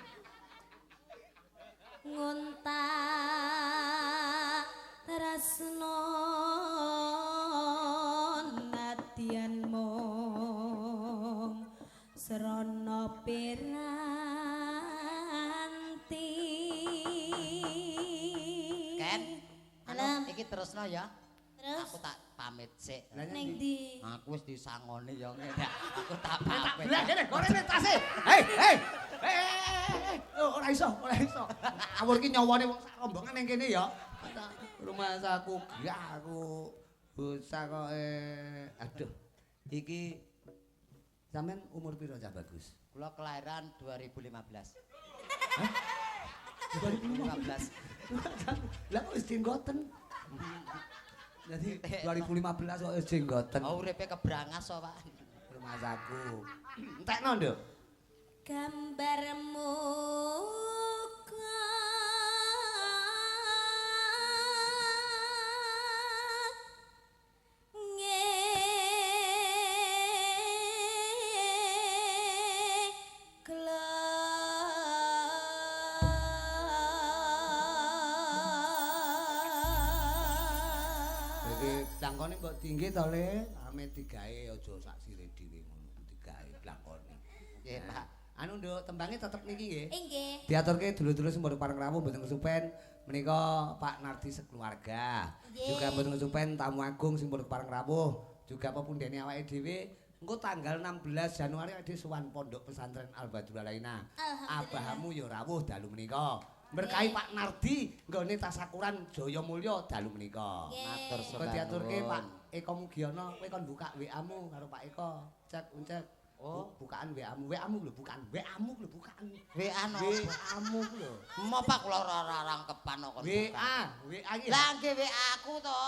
Speaker 2: Ngontak tresno nadyan mung srana piranti.
Speaker 3: Ken, anu iki terusno ya.
Speaker 2: Terus
Speaker 3: aku tak pamit sik.
Speaker 2: Ning ndi?
Speaker 3: Aku wis disangoni ya ngene. Aku tak pamit.
Speaker 1: Lah kene gorene tase. Hei, hei. Hei. Ora iso, ora iso. Awur ki nyawane wong sak rombongan ning kene ya. Rumangsaku gak aku bocah kok aduh. Iki sampean umur piro Cah Bagus?
Speaker 3: Kula kelahiran 2015.
Speaker 1: Hah? 2015. Lah kok wis jenggoten. Jadi 2015 kok wis jenggoten.
Speaker 3: Oh uripe kebrangas kok, Pak.
Speaker 1: Rumangsaku. Entekno, Nduk.
Speaker 2: Gambarmu
Speaker 1: blangkone mbok tinggi to Le, ame digawe aja sak sire dhewe ngono, digawe blangkone.
Speaker 3: Nggih, Pak.
Speaker 1: Anu Nduk, tembange tetep niki nggih.
Speaker 2: Nggih.
Speaker 1: Diaturke dulur-dulur sing padha pareng rawuh mboten kesupen, Menika Pak Nardi sekeluarga. Juga mboten kesupen tamu agung sing pun kepareng rawuh, juga pepundhene awake dhewe. Engko tanggal 16 Januari awake dhewe sowan Pondok Pesantren Al Badrul Alaina. Abahamu ya rawuh dalu menika. Berkahi Pak Nardi nggone tasakuran Jaya Mulya dalu menika.
Speaker 3: Matur
Speaker 1: Kok diaturke Pak Eko Mugiono, kowe kon buka WA-mu karo Pak Eko. Cek uncek. Oh, bukaan WA-mu. WA-mu lho bukaan. WA-mu lho bukaan.
Speaker 3: WA no.
Speaker 1: WA-mu lho.
Speaker 3: Mo Pak kula ora rangkepan kok.
Speaker 1: WA, WA iki.
Speaker 3: Lah nggih WA aku to.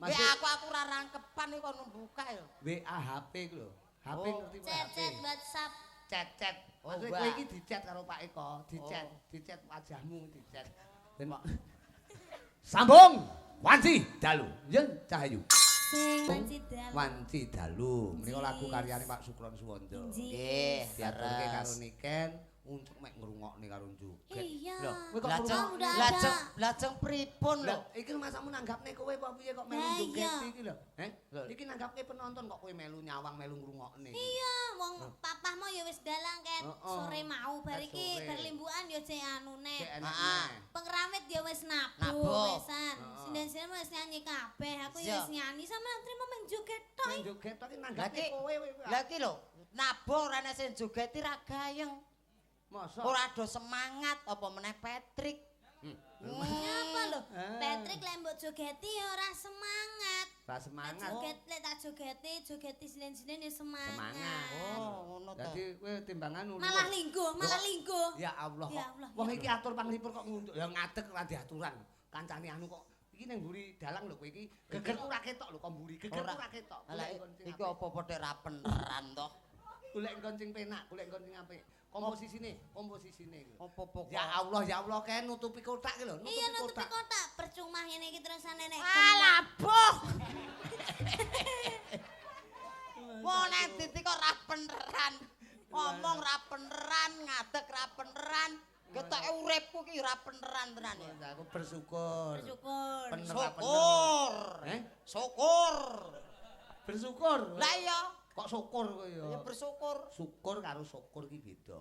Speaker 3: WA aku ora rangkepan iki kon buka ya.
Speaker 1: WA HP ku lho. HP ngerti wae.
Speaker 2: Chat WhatsApp.
Speaker 1: Chat-chat. Maksudnya kowe iki di-chat karo Pak Eko, di-chat, di-chat wajahmu di-chat. Ben sambung wanci dalu. Yen Cahayu.
Speaker 2: Sing wanci dalu.
Speaker 1: Wanci dalu. Menika lagu karyane Pak Sukron Suwondo.
Speaker 3: Nggih,
Speaker 1: diaturke karo Niken untuk mek ngrungokne karo joget.
Speaker 2: Iya.
Speaker 1: Lho, kowe kok
Speaker 3: lajeng pripun lho?
Speaker 1: Iki masamu nanggapne kowe apa piye kok melu joget iki lho? Heh? Iki nanggapke penonton kok kowe melu nyawang melu ngrungokne.
Speaker 2: Iya, wong papahmu ya wis dalang ket sore mau bar iki berlimbukan ya jek anune.
Speaker 1: Heeh.
Speaker 2: Pengrawit ya wis nabuh wisan. Sinden-sinden wis nyanyi kabeh, aku ya wis nyanyi sama trimo men joget tok.
Speaker 1: Men joget tok iki nanggapne kowe.
Speaker 3: Lah iki lho, nabuh ora ana sing jogeti ra gayeng.
Speaker 1: Masa?
Speaker 3: Ora do semangat apa meneh Patrick.
Speaker 2: Ngapa lho? Patrick lek mbok jogeti ya ora semangat.
Speaker 1: Ora semangat.
Speaker 2: Joget lek tak jogeti, jogeti sinden-sinden ya semangat.
Speaker 1: Semangat.
Speaker 3: Oh, ngono to.
Speaker 1: Dadi kowe timbangan ngono.
Speaker 2: Malah lingguh, malah lingguh.
Speaker 1: Ya Allah. Wong iki atur panglipur kok ngunduk. Ya ngadeg ora diaturan. Kancane anu kok iki ning mburi dalang lho kowe iki. Gegerku ora ketok lho kok mburi. Gegerku ora ketok.
Speaker 3: Lah iki apa-apa tek ra peneran to.
Speaker 1: Golek nggon sing penak, golek nggon sing apik. Komposisine, komposisine.
Speaker 3: Apa-apa.
Speaker 1: Ya Allah kae nutupi kotak iki lho, nutupi kotak.
Speaker 2: Iya, nutupi kotak. Percuma ngene iki terusane nek.
Speaker 3: Alah, boh. Wong nang titik kok ra peneran. Ngomong ra peneran, ngadeg ra peneran. Ketoke uripku ki ra peneran tenan ya.
Speaker 1: Aku bersyukur.
Speaker 2: Bersyukur.
Speaker 3: Syukur.
Speaker 1: Eh?
Speaker 3: Syukur.
Speaker 1: Bersyukur.
Speaker 3: Lah iya.
Speaker 1: Kok syukur kowe ya?
Speaker 3: Ya bersyukur.
Speaker 1: Syukur karo syukur ki beda.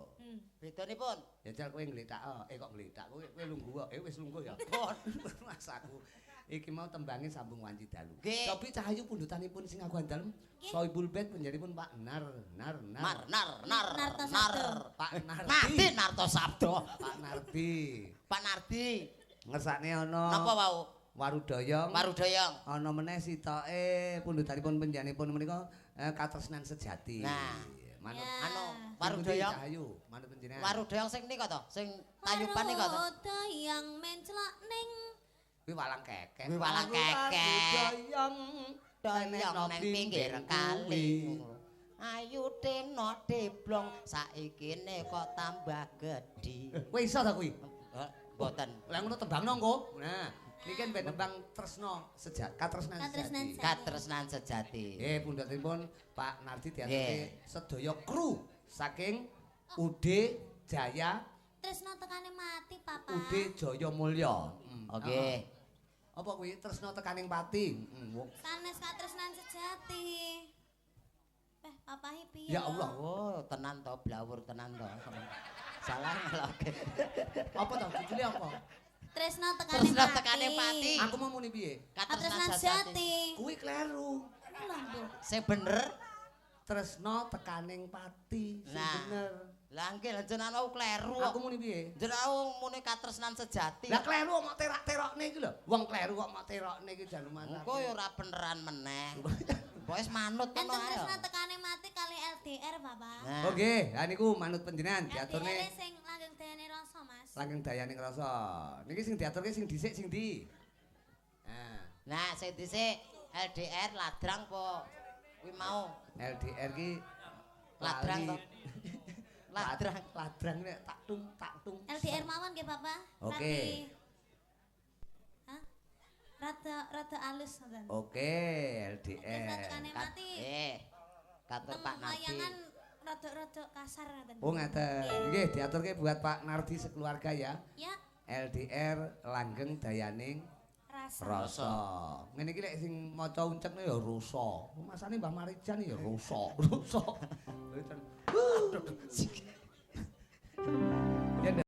Speaker 3: Bedanipun?
Speaker 1: Ya jal kowe ngletak, kok ngletak kowe kowe lungguh wis lungguh ya. Mas aku iki mau tembange sambung wanci dalu. Cobi Cahayu pundhutanipun sing aguhan dalem Sohibul Bait panjenenganipun Pak Nar Nar Nar
Speaker 3: Nar Nar Nar
Speaker 1: Pak Nardi.
Speaker 3: Nardi Narto Sabdo.
Speaker 1: Pak Nardi.
Speaker 3: Pak Nardi.
Speaker 1: Ngersakne ana
Speaker 3: napa wau?
Speaker 1: Warudoyong.
Speaker 3: Warudoyong.
Speaker 1: Ana meneh sitoke pundhutanipun panjenenganipun menika katresnan sejati.
Speaker 3: Nah,
Speaker 1: manut
Speaker 3: anu Warudoyong.
Speaker 1: Cahayu, manut panjenengan.
Speaker 3: Warudoyong sing nika to, sing tayuban nika to.
Speaker 2: Warudoyong menclok ning
Speaker 1: kuwi walang kekek.
Speaker 3: Kuwi walang kekek.
Speaker 1: Warudoyong
Speaker 3: doyong nang pinggir kali. Ayu teno deblong saikine kok tambah gedhi.
Speaker 1: Kowe iso ta kuwi?
Speaker 3: Mboten.
Speaker 1: Lah ngono tembangno engko. Nah. Niki kan ben tembang tresno sejati, katresnan sejati.
Speaker 3: Katresnan sejati.
Speaker 1: Nggih, pundhutipun Pak Nardi diaturke sedaya kru saking UD Jaya
Speaker 2: Tresno tekane mati, Papa.
Speaker 1: UD Jaya Mulya.
Speaker 3: Oke.
Speaker 1: Apa kuwi tresno tekaning pati?
Speaker 2: Sanes katresnan sejati. Papahe piye?
Speaker 1: Ya Allah.
Speaker 3: Oh, tenan to, blawur tenan to. Salah ngeloke.
Speaker 1: Apa to judule apa?
Speaker 2: Tresno tekane
Speaker 3: pati. Tekane pati.
Speaker 1: Aku mau muni piye?
Speaker 2: Katresnan sejati.
Speaker 1: Kuwi kleru.
Speaker 3: Sing bener
Speaker 1: tresno tekaning pati. Sing bener.
Speaker 3: Lah nggih lha jenengan wau kleru.
Speaker 1: Aku muni piye?
Speaker 3: Jenengan muni katresnan sejati.
Speaker 1: Lah kleru kok mok terak-terokne iki lho. Wong kleru kok mok terokne iki jan lumayan.
Speaker 3: Engko ya ora beneran meneh. Pokoke manut ngono ae.
Speaker 2: Tresno tekane mati kali LDR, Bapak.
Speaker 1: Oh nggih, lha niku manut panjenengan diaturne.
Speaker 2: LDR sing langgeng dayane rasa, Mas.
Speaker 1: Langgeng dayane rasa. Niki sing diaturke sing dhisik sing ndi? Nah,
Speaker 3: nah sing dhisik LDR ladrang apa kuwi mau?
Speaker 1: LDR ki
Speaker 3: ladrang to. Ladrang,
Speaker 1: ladrang nek tak tung tak tung.
Speaker 2: LDR mawon nggih, Bapak.
Speaker 1: Oke.
Speaker 2: Hah? Rada alus ngoten.
Speaker 1: Oke, LDR.
Speaker 2: Tekane mati.
Speaker 3: Nggih. Katur Pak Nardi.
Speaker 2: Layangan rada-rada kasar ngoten.
Speaker 1: Oh, ngaten. Nggih, diaturke buat Pak Nardi sekeluarga ya.
Speaker 2: Ya.
Speaker 1: LDR langgeng dayaning
Speaker 2: rasa.
Speaker 1: Rasa. Ngene iki lek sing maca uncekne ya rasa. Masane Mbah Marijan ya rasa, rasa.